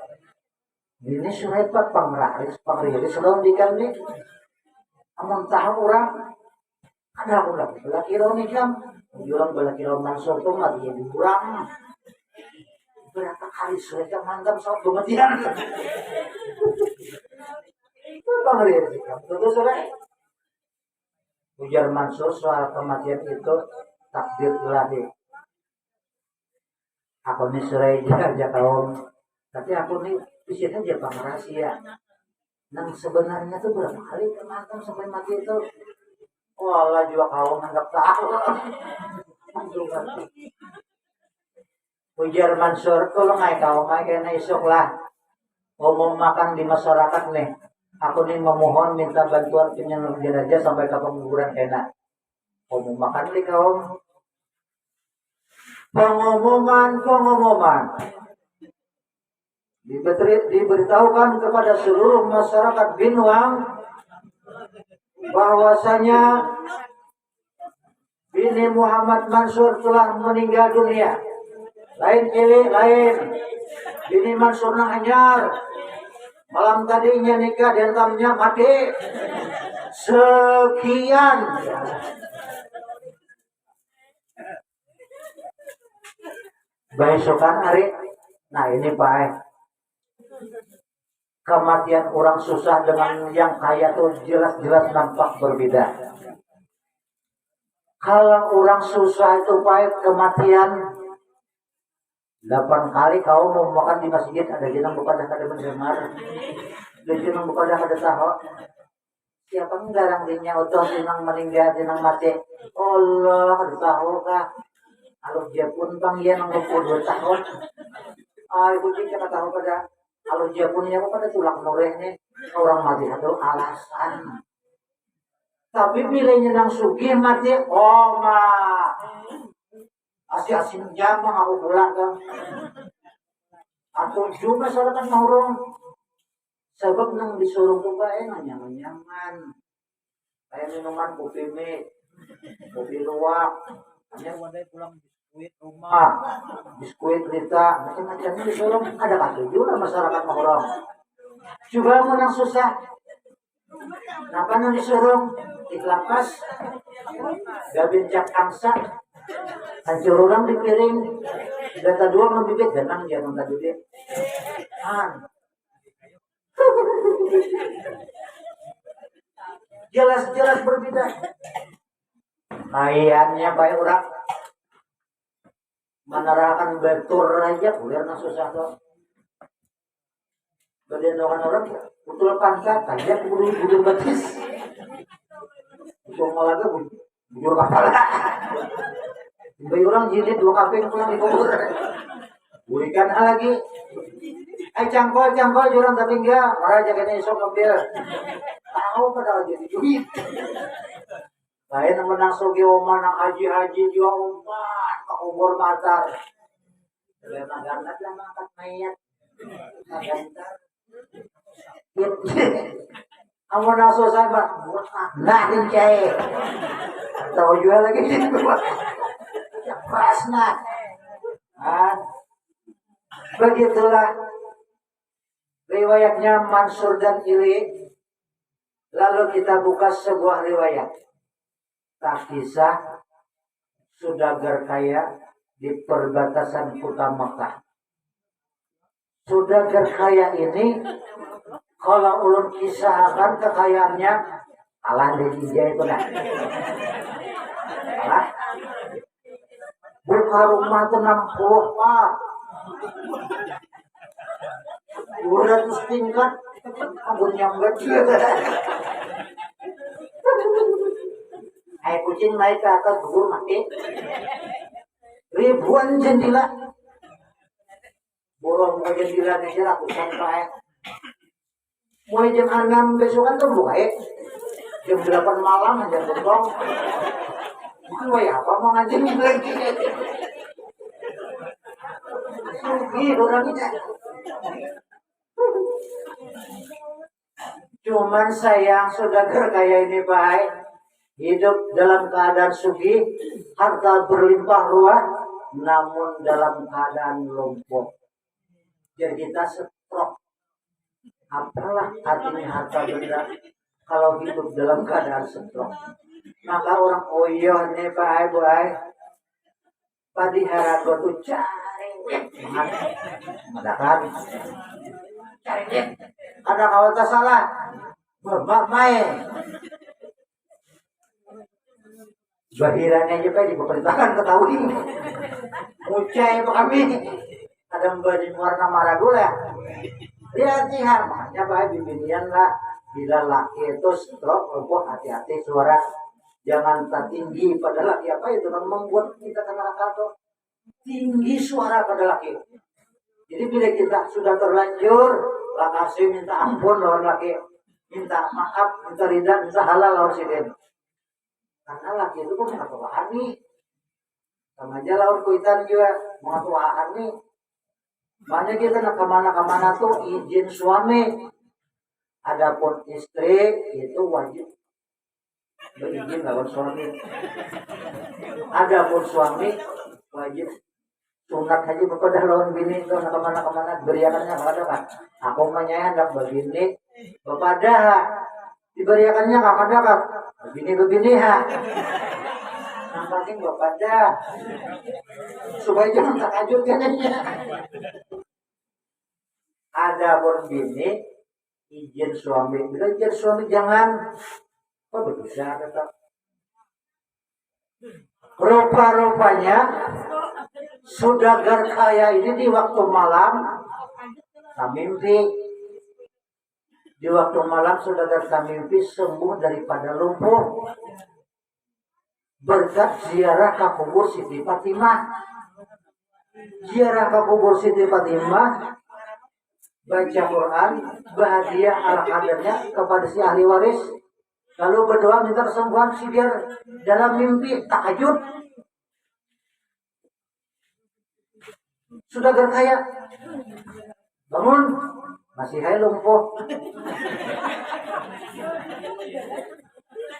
Bini surai pat pangriris, pangriris lawan ikam ni. Amun tahu urang, kada aku lagi balaki lawan ikam. Mun urang balaki lawan Mansur tu mati jadi urang. Berapa kali surai ikam hantam saut bamatian. Itu pangriris ikam tu surai. Ujar Mansur, soal kematian itu takdir ilahi. Aku ni surai ja, jar kaum. Tapi aku ni pisit haja pang rahasia. Nang sebenarnya tu berapa kali ikam hantam sampai mati itu? Walah jua kaum handak tahu. Ujar Mansur, tulung ai kaum ai kena isuk lah. Umumakan di masyarakat nih. Aku ni memohon minta bantuan penyelenggaraan jenazah sampai ke penguburan kena. Umumakan di kaum. Pengumuman, pengumuman. Dibeteri-, diberitahukan kepada seluruh masyarakat Binuang bahwasanya bini Muhammad Mansur telah meninggal dunia. Lain ili, lain. Bini Mansur nang hanyar. Malam tadi inya nikah, dihantamnya mati. Sekian. Baisukan hari. Nah, ini, Pak, eh. Kematian orang susah dengan yang kaya tu jelas-jelas nampak berbeda. Kalau orang susah itu pahit kematian, delapan kali kaum mau makan di masjid, ada ja nang bepadah kada mendengar, ada ja nang bepadah kada tahu. Siapa nang garang dinya utuh, si nang meninggal, si nang mati? Allah, kada tahu kah? Alur Japun pang iya nang dua puluh dua tahun. Ai, kucing kada tahu kada. Alur Japun iya kada tulak murih nih. Orang mati itu alasan. Tapi bila inya nang sugih mati, oma. Asi-asin jam aku pulang kan. Aku juga masyarakat Mahurung. Sabab nang di surung tu bae nang nyaman-nyaman. Kaya minuman kopi mie, kopi luwak, hanyar wadai pulang biskuit rumah, biskuit Rita, macam-macam di surung. Kada katuju lah masyarakat Mahurung. Coba mun nang susah, napa nang di surung? Di lapas. Gabin cak angsa. Hancur orang di piring. Data dua membibit ganang dia minta duit. Han. Jelas-jelas berbeda. Kayaknya baik orang manarakan batur aja kuliah nang susah tuh. Badan orang orang betul pantat aja kudu kudu betis. Betul malah bujur kepala. Bayi orang jilid dua kaping pulang dikubur. Burikan lagi. Ai cangkol cangkol jurang tatinggal. Orang jaga esok ambil. Tahu padahal jadi duit. Lain menang sugi uma nang haji-haji jua umpat pakubur matar. Sudah magangat lah mangkat mayat. Magantar. Amun nang susah bah, nah nih cai. Tahu jua lagi. Pas nah. Nah, begitulah riwayatnya Mansur dan Ili. Lalu kita buka sebuah riwayat. Takisah saudagar kaya di perbatasan kota Mekah. Saudagar kaya ini, kalau ulun kisahakan kekayaannya, kalah dari Ija itu nah. Kalah. Buka rumah tuh enam puluh pak. Dua ratus tingkat. Ampun nyambat. Air kucing naik ke atas gugur mati. Ribuan jendela. Borong muka jendela nih ratusan pak. Mulai jam enam besokan tuh buka ya. Jam delapan malam aja tutup. Bukan wayah apa mau ngaji lagi. Rugi orang ini. Cuman sayang saudagar kaya ini baik hidup dalam keadaan sugih, harta berlimpah ruah, namun dalam keadaan lumpuh. Jadi kita stroke. Apalah artinya harta benda kalau hidup dalam keadaan stroke? Maka orang oyoh nih pak ai bu ai. Padi harago tu cariwit bangat. Madakan. Cariwit. Ada kawan tak salah. Bapak main. Bahirannya aja pak diperintahkan ketahui. Mucai apa kami? Ada mbak di warna marah gula. Lihat sih makanya pak bibinian lah. Bila laki itu stroke, lumpuh, hati-hati suara. Jangan tertinggi pada laki apa itu kan membuat kita ke neraka tuh. Tinggi suara pada laki. Jadi bila kita sudah terlanjur, lakasi minta ampun lawan laki, minta maaf, minta rida, minta halal lawan sidin. Karena laki itu pun mengatuahan nih. Sama aja lawan kuitan juga mengatuahan nih. Makanya kita nak kemana-kemana tuh izin suami. Adapun istri itu wajib berizin lawan suami. Adapun suami wajib sunat aja bepadah lawan bini itu nak kemana-kemana beriakannya kepada kan. Aku menyayang hendak begini bepadah diberiakannya kepada kan. Begini begini ha. Yang penting bepadah supaya jangan terkajut katanya. Adapun bini izin suami, bila izin suami jangan apa berdosa tetap. Rupa-rupanya saudagar kaya ini di waktu malam tamimpi. Di waktu malam saudagar tamimpi sembuh daripada lumpuh. Berkat ziarah ke kubur Siti Fatimah. Ziarah ke kubur Siti Fatimah, baca Quran, bahagia al-qadarnya kepada si ahli waris. Lalu berdoa minta kesembuhan sigar dalam mimpi, takajut. Saudagar kaya. Bangun. Masih hai lumpuh.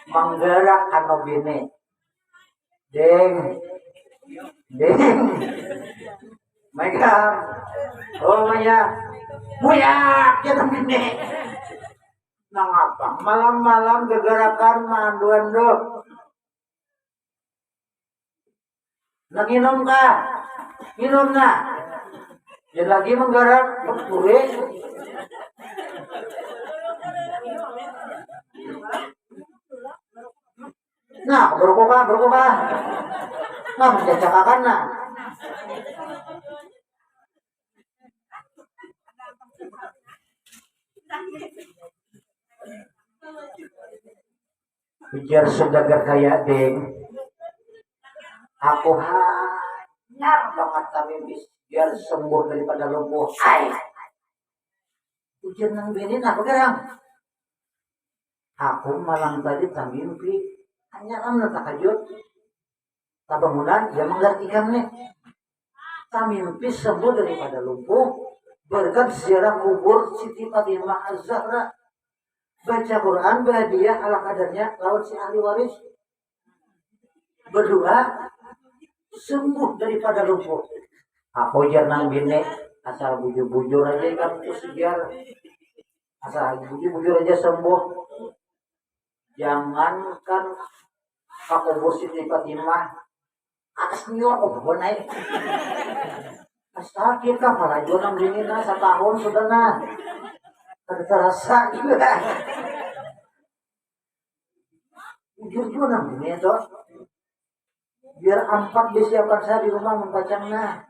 Manggarak anu bini. Ding. Ding. Megang. Oh maya. Muyak ya bini. Nangapa malam-malam gegarakan manduan doh. Nah, nginum kah? Nginum nah. Dia lagi menggarap, puri. Nah, berkokah, berkokah. Nah, mencacakakan nah. Ujar saudagar kaya, "Ding, aku hanyar bangat tamimpi sigar sembuh daripada lumpuh." "Ai," ujar nang bini, "napa garang?" "Aku malam tadi tamimpi." Hanyar am nang takajut. Tabangunan, ia manggartikan nih. Tamimpi sembuh daripada lumpuh berkat ziarah kubur Siti Fatimah Az-Zahra. Baca Quran, bahadiah ala kadarnya lawan si ahli waris. Berdoa, sembuh daripada lumpuh. Aku jar nang bini, asal bujur-bujur aja ikam tu sigar. Asal bujur-bujur aja sembuh. Jangankan ka kubur Siti Fatimah, atas nyuak aku buhan ai. Sakit kah pala jua nang bini nah, satahun sudah nah. Kada terasa jua. Bujur jua nang bini tu. Biar ampat bisiapan saya di rumah mun pacang nah.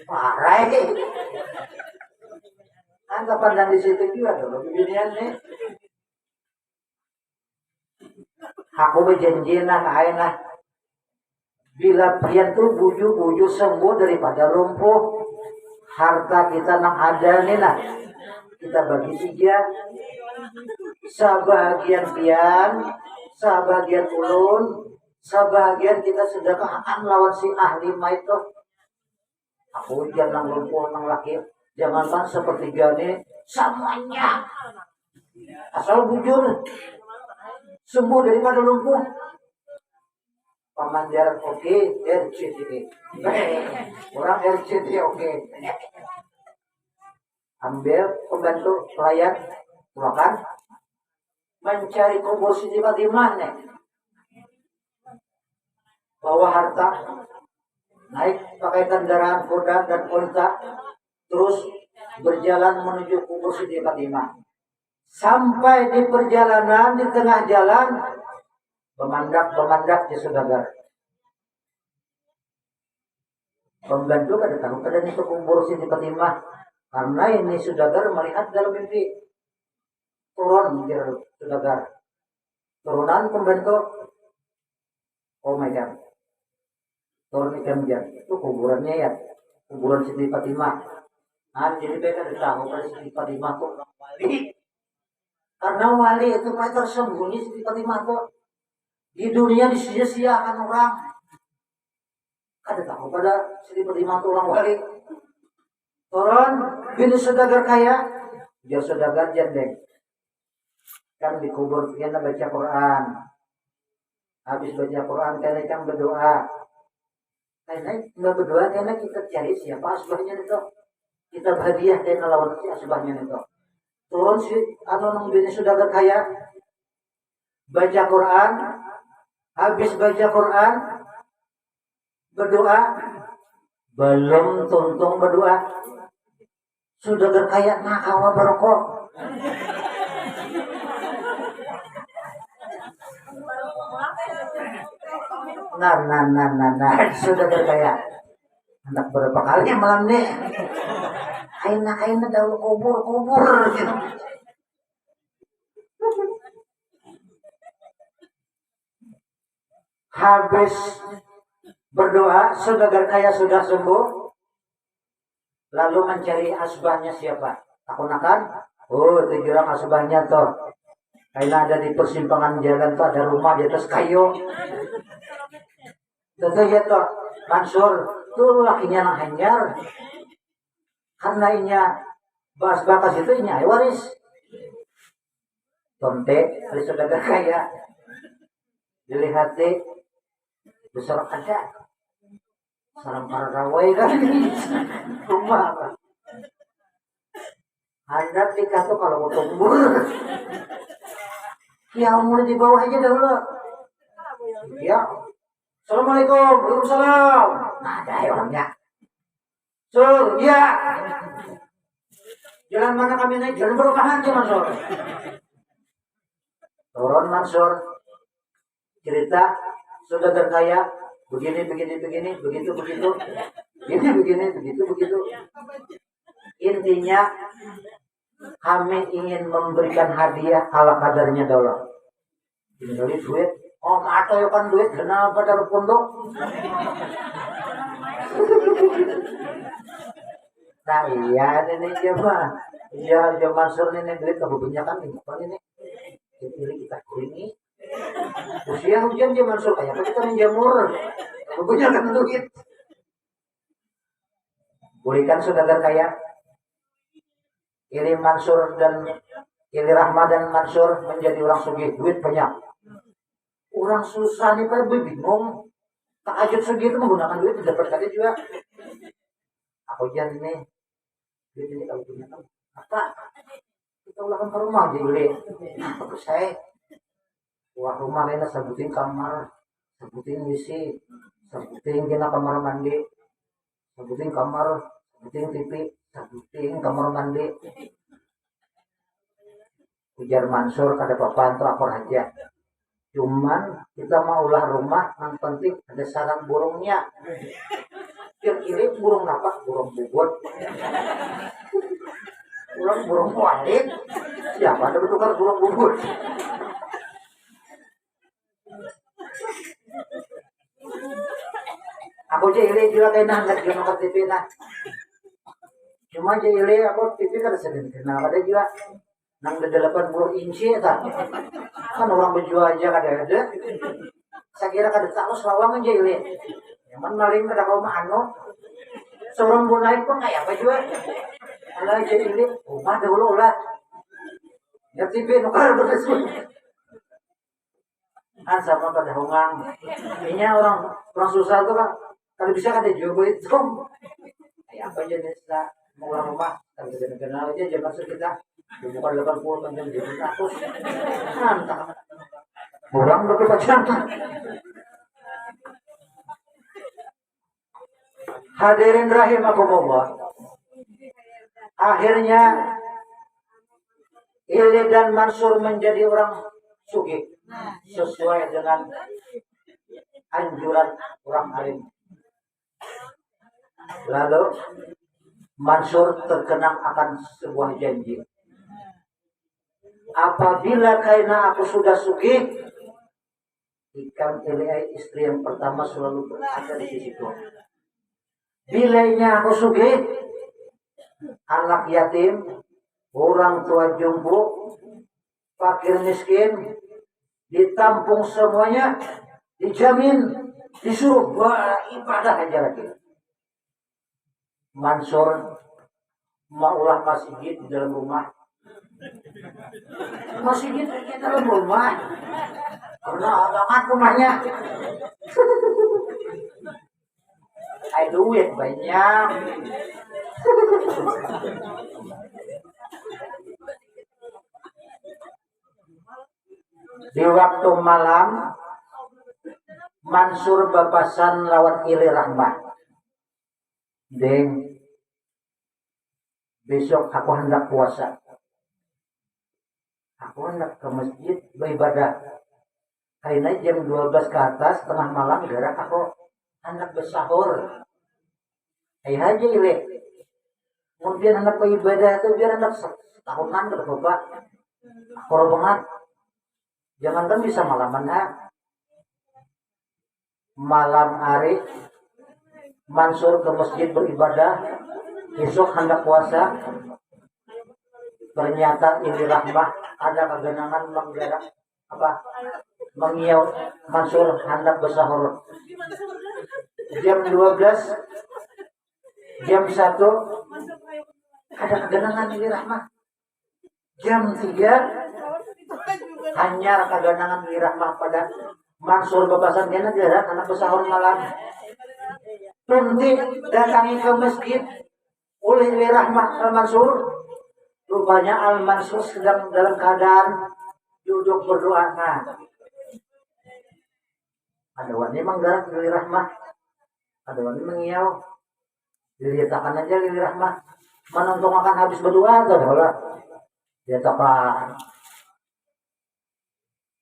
Parai. Anggapan nang di situ jua dulu bibinian nih. Aku bajanji nah, ai nah. Bila pian tu bujur-bujur sembuh daripada lumpuh, harta kita nang ada ni nah, kita bagi tiga. Sabahagian pian, sabahagian ulun, sabahagian kita sedekahkan lawan si ahli mait tu. Aku ujar nang lumpuh, nang laki, jangankan sepertiga ni, semuanya. Asal bujur, sembuh daripada lumpuh. Pamanjar oke, R C T I. Orang R C T I oke. Ambil pembantu pelayan, makan, mencari kubur Siti Fatimah nih. Bawa harta, naik pakai kendaraan kuda dan unta, terus berjalan menuju kubur Siti Fatimah. Sampai di perjalanan, di tengah jalan, bemandak, bemandak di saudagar. Pembantu kada tahu kada nih kubur Siti Fatimah, karena ini saudagar melihat dalam mimpi. Turun, jar saudagar. Turunan pembantu. Oh my God. Turun ikam, jar. Itu kuburannya ya. Kuburan Siti Fatimah. Nah, jadi mereka kada tahu kalau Siti Fatimah tuh orang wali. Karena wali itu paling tersembunyi Siti Fatimah tuh. Di dunia disia-siakan orang. Kada tahu pada Siti Fatimah tu orang wali. Turun, bini saudagar kaya, jar saudagar jandeng. Kan dikubur kena baca Quran. Habis baca Quran kena ikam berdoa. Kena ikam berdoa kena kita cari siapa asbahnya itu. Kita berhadiah kena lawan si asbahnya itu. Turun si anu nang bini saudagar kaya, baca Quran, habis baca Quran, berdoa, belum tuntung berdoa. Sudah berkaya nah kawa berokok. Nah, nah, nah, nah, nah, sudah berkaya. Hendak berapa kali malam nih? Aina, aina, dahulu kubur, kubur. Habis berdoa, saudagar kaya sudah sembuh, lalu mencari asbahnya siapa. Takunakan, oh, itu jurang asbahnya tuh. Kayak ada di persimpangan jalan tuh, ada rumah di atas kayu. Tentu ya tuh, Mansur, tuh lakinya nang hanyar. Karena inya bahas bakas itu inya waris. Tonte, ada saudagar kaya. Dilihati, besar ada. Sarang para rawai kan. Rumah apa? Handak nikah tuh kalau mau tumbur. Ya, mulai di bawah aja dahulu. Ya, Assalamualaikum. Waalaikumsalam. Nah, ada ya orangnya. Sur, iya. Jalan mana kami naik? Jalan perumahan, Cik Mansur. Turun Mansur. Cerita sudah berkaya, begini, begini, begini, begitu, begitu. Begini, begini, begitu, begitu. Intinya, kami ingin memberikan hadiah ala kadarnya dolar. Ini duit, duit. Oh, mata ya kan duit, kenapa pada punduk? Nah, iya, ini, ini dia mah. Iya, dia Mansur ini duit kebanyakan ini, bukan ini. Jadi kita kuringi. Usia hujan dia Mansur, kayak apa kita menjamur? Kebanyakan duit. Bulikan saudagar kaya Ili Mansur dan Ili Rahma dan Mansur menjadi orang sugih, duit banyak. Orang susah nih, Pak, bingung. Takajut sugih itu menggunakan duit, dapat kada juga. Aku jan nih, duit ini kalau punya kan apa? Kita ulahkan ke rumah aja dulu. Apa saya? Wah, rumah ini sebutin kamar, sebutin W C, sebutin kena kamar mandi, sebutin kamar, sebutin T V, sebutin kamar mandi. Ujar Mansur, kada apa-apa, antu akur haja. Cuman kita mau ulah rumah, nang penting ada sarang burungnya. Kira-kira burung apa? Burung bubut. Burung, burung kualit. Siapa ada bertukar burung bubut? Aku aja Ili juga kayak nah, nggak juga nonton T V nah. Cuma aja Ili, aku T V kada sering kenal ada juga. Nang ada delapan puluh inci ya tak? Kan orang berjual aja kada ada. Saya kira kada tahu selawang aja Ili. Nyaman maling kada kau mah anu. Seorang pun naik pun kayak apa juga. Kalau aja Ili, rumah dahulu lah. Ya T V nukar bekas. Ah, sama pada hongang. Ini orang, orang susah tuh kan. Kalau bisa kada juga itu. Kayak apa aja nih, Sa? Mau orang rumah, kalau bisa kenal aja, jangan masuk kita. Bukan delapan puluh kan, jadi seratus. Mantap. Orang berapa jam? Hadirin rahimakumullah. Akhirnya Ili dan Mansur menjadi orang sugih sesuai dengan anjuran orang alim. Lalu Mansur terkenang akan sebuah janji. Apabila kaina aku sudah sugih, ikam Ili ai istri yang pertama selalu berada di sisiku. Bila inya aku sugih, anak yatim, orang tua jumbo, fakir miskin, ditampung semuanya, dijamin, disuruh beribadah aja lagi. Mansur maulah masjid di dalam rumah. Masjid di dalam rumah. Karena bangat rumahnya. Ada duit banyak. Di waktu malam, Mansur bapasan lawan Ili Rahmah. Ding, besok aku hendak puasa. Aku hendak ke masjid beribadah. Karena jam dua belas ke atas, tengah malam, gerak aku hendak bersahur. Ayo aja Ili. Kemudian hendak beribadah itu biar hendak se-, setahunan ke bapak. Aku banget. Jangankan bisa malaman ha. Malam hari, Mansur ke masjid beribadah, besok hendak puasa. Ternyata Ili Rahmah ada kaganangan menggerak apa? Mengiau Mansur hendak bersahur. Jam dua belas, jam satu, ada kaganangan Ili Rahmah. Jam tiga, hanyar kaganangan Ili Rahmah pada Mansur bapasan kena gerak anak bersahur malam. Tunti datangi ke masjid oleh Ili Rahmah Al Mansur. Rupanya Al Mansur sedang dalam keadaan duduk berdoa. Nah, Ada wani manggarak Lili Rahmah. Ada wani mangiau. Diliatakan aja Lili Rahmah. Manuntungakan habis berdoa atau dah lah. Diatakan.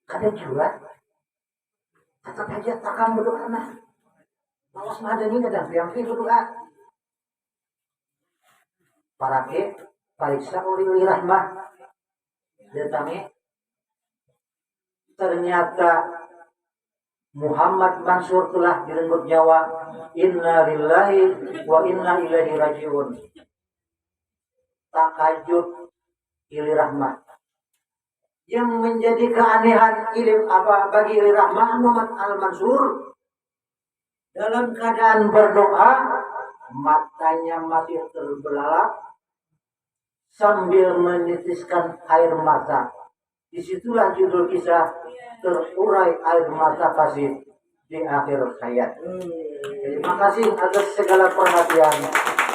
Kada jua. Tetap haja takam berdoa nah. Lawas madani kadang piang pi berdoa. Paraki, pariksa ulih Lili Rahmah. Datangi. Ternyata Muhammad Mansur telah direnggut nyawa. Inna lillahi wa inna ilaihi rajiun. Takajut Lili Rahmah. Yang menjadi keanehan ilim apa bagi Lili Rahmah Muhammad Al Mansur dalam keadaan berdoa, matanya masih terbelalak sambil menitiskan air mata. Disitulah judul kisah terurai air mata kasih di akhir hayat. Terima kasih atas segala perhatian.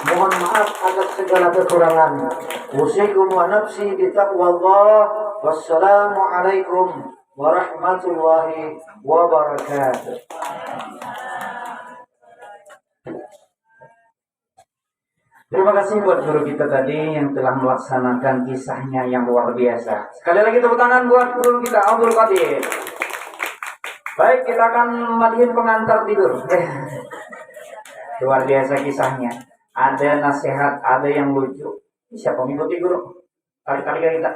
Mohon maaf atas segala kekurangan. Usikum wa nafsi bitaqwallah. Wassalamualaikum warahmatullahi wabarakatuh. Terima kasih buat guru kita tadi yang telah melaksanakan kisahnya yang luar biasa. Sekali lagi tepuk tangan buat guru kita Abdul Qadir. Baik, kita akan madihin pengantar tidur. Luar biasa kisahnya. Ada nasihat, ada yang lucu. Siapa mengikuti guru? Kali-kali kita.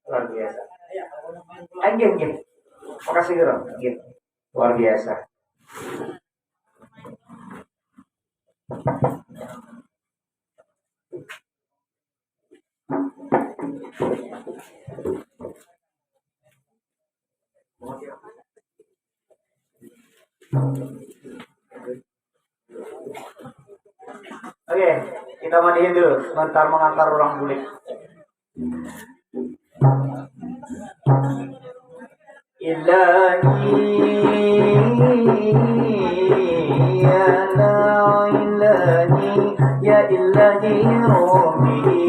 Luar biasa. Anggih, anggih. Makasih guru. Anggih. Luar biasa. Oke, kita mandihin dulu sebentar mengantar orang bulik. Ilahi, ya la ilahi, ya ilahi Rabbi.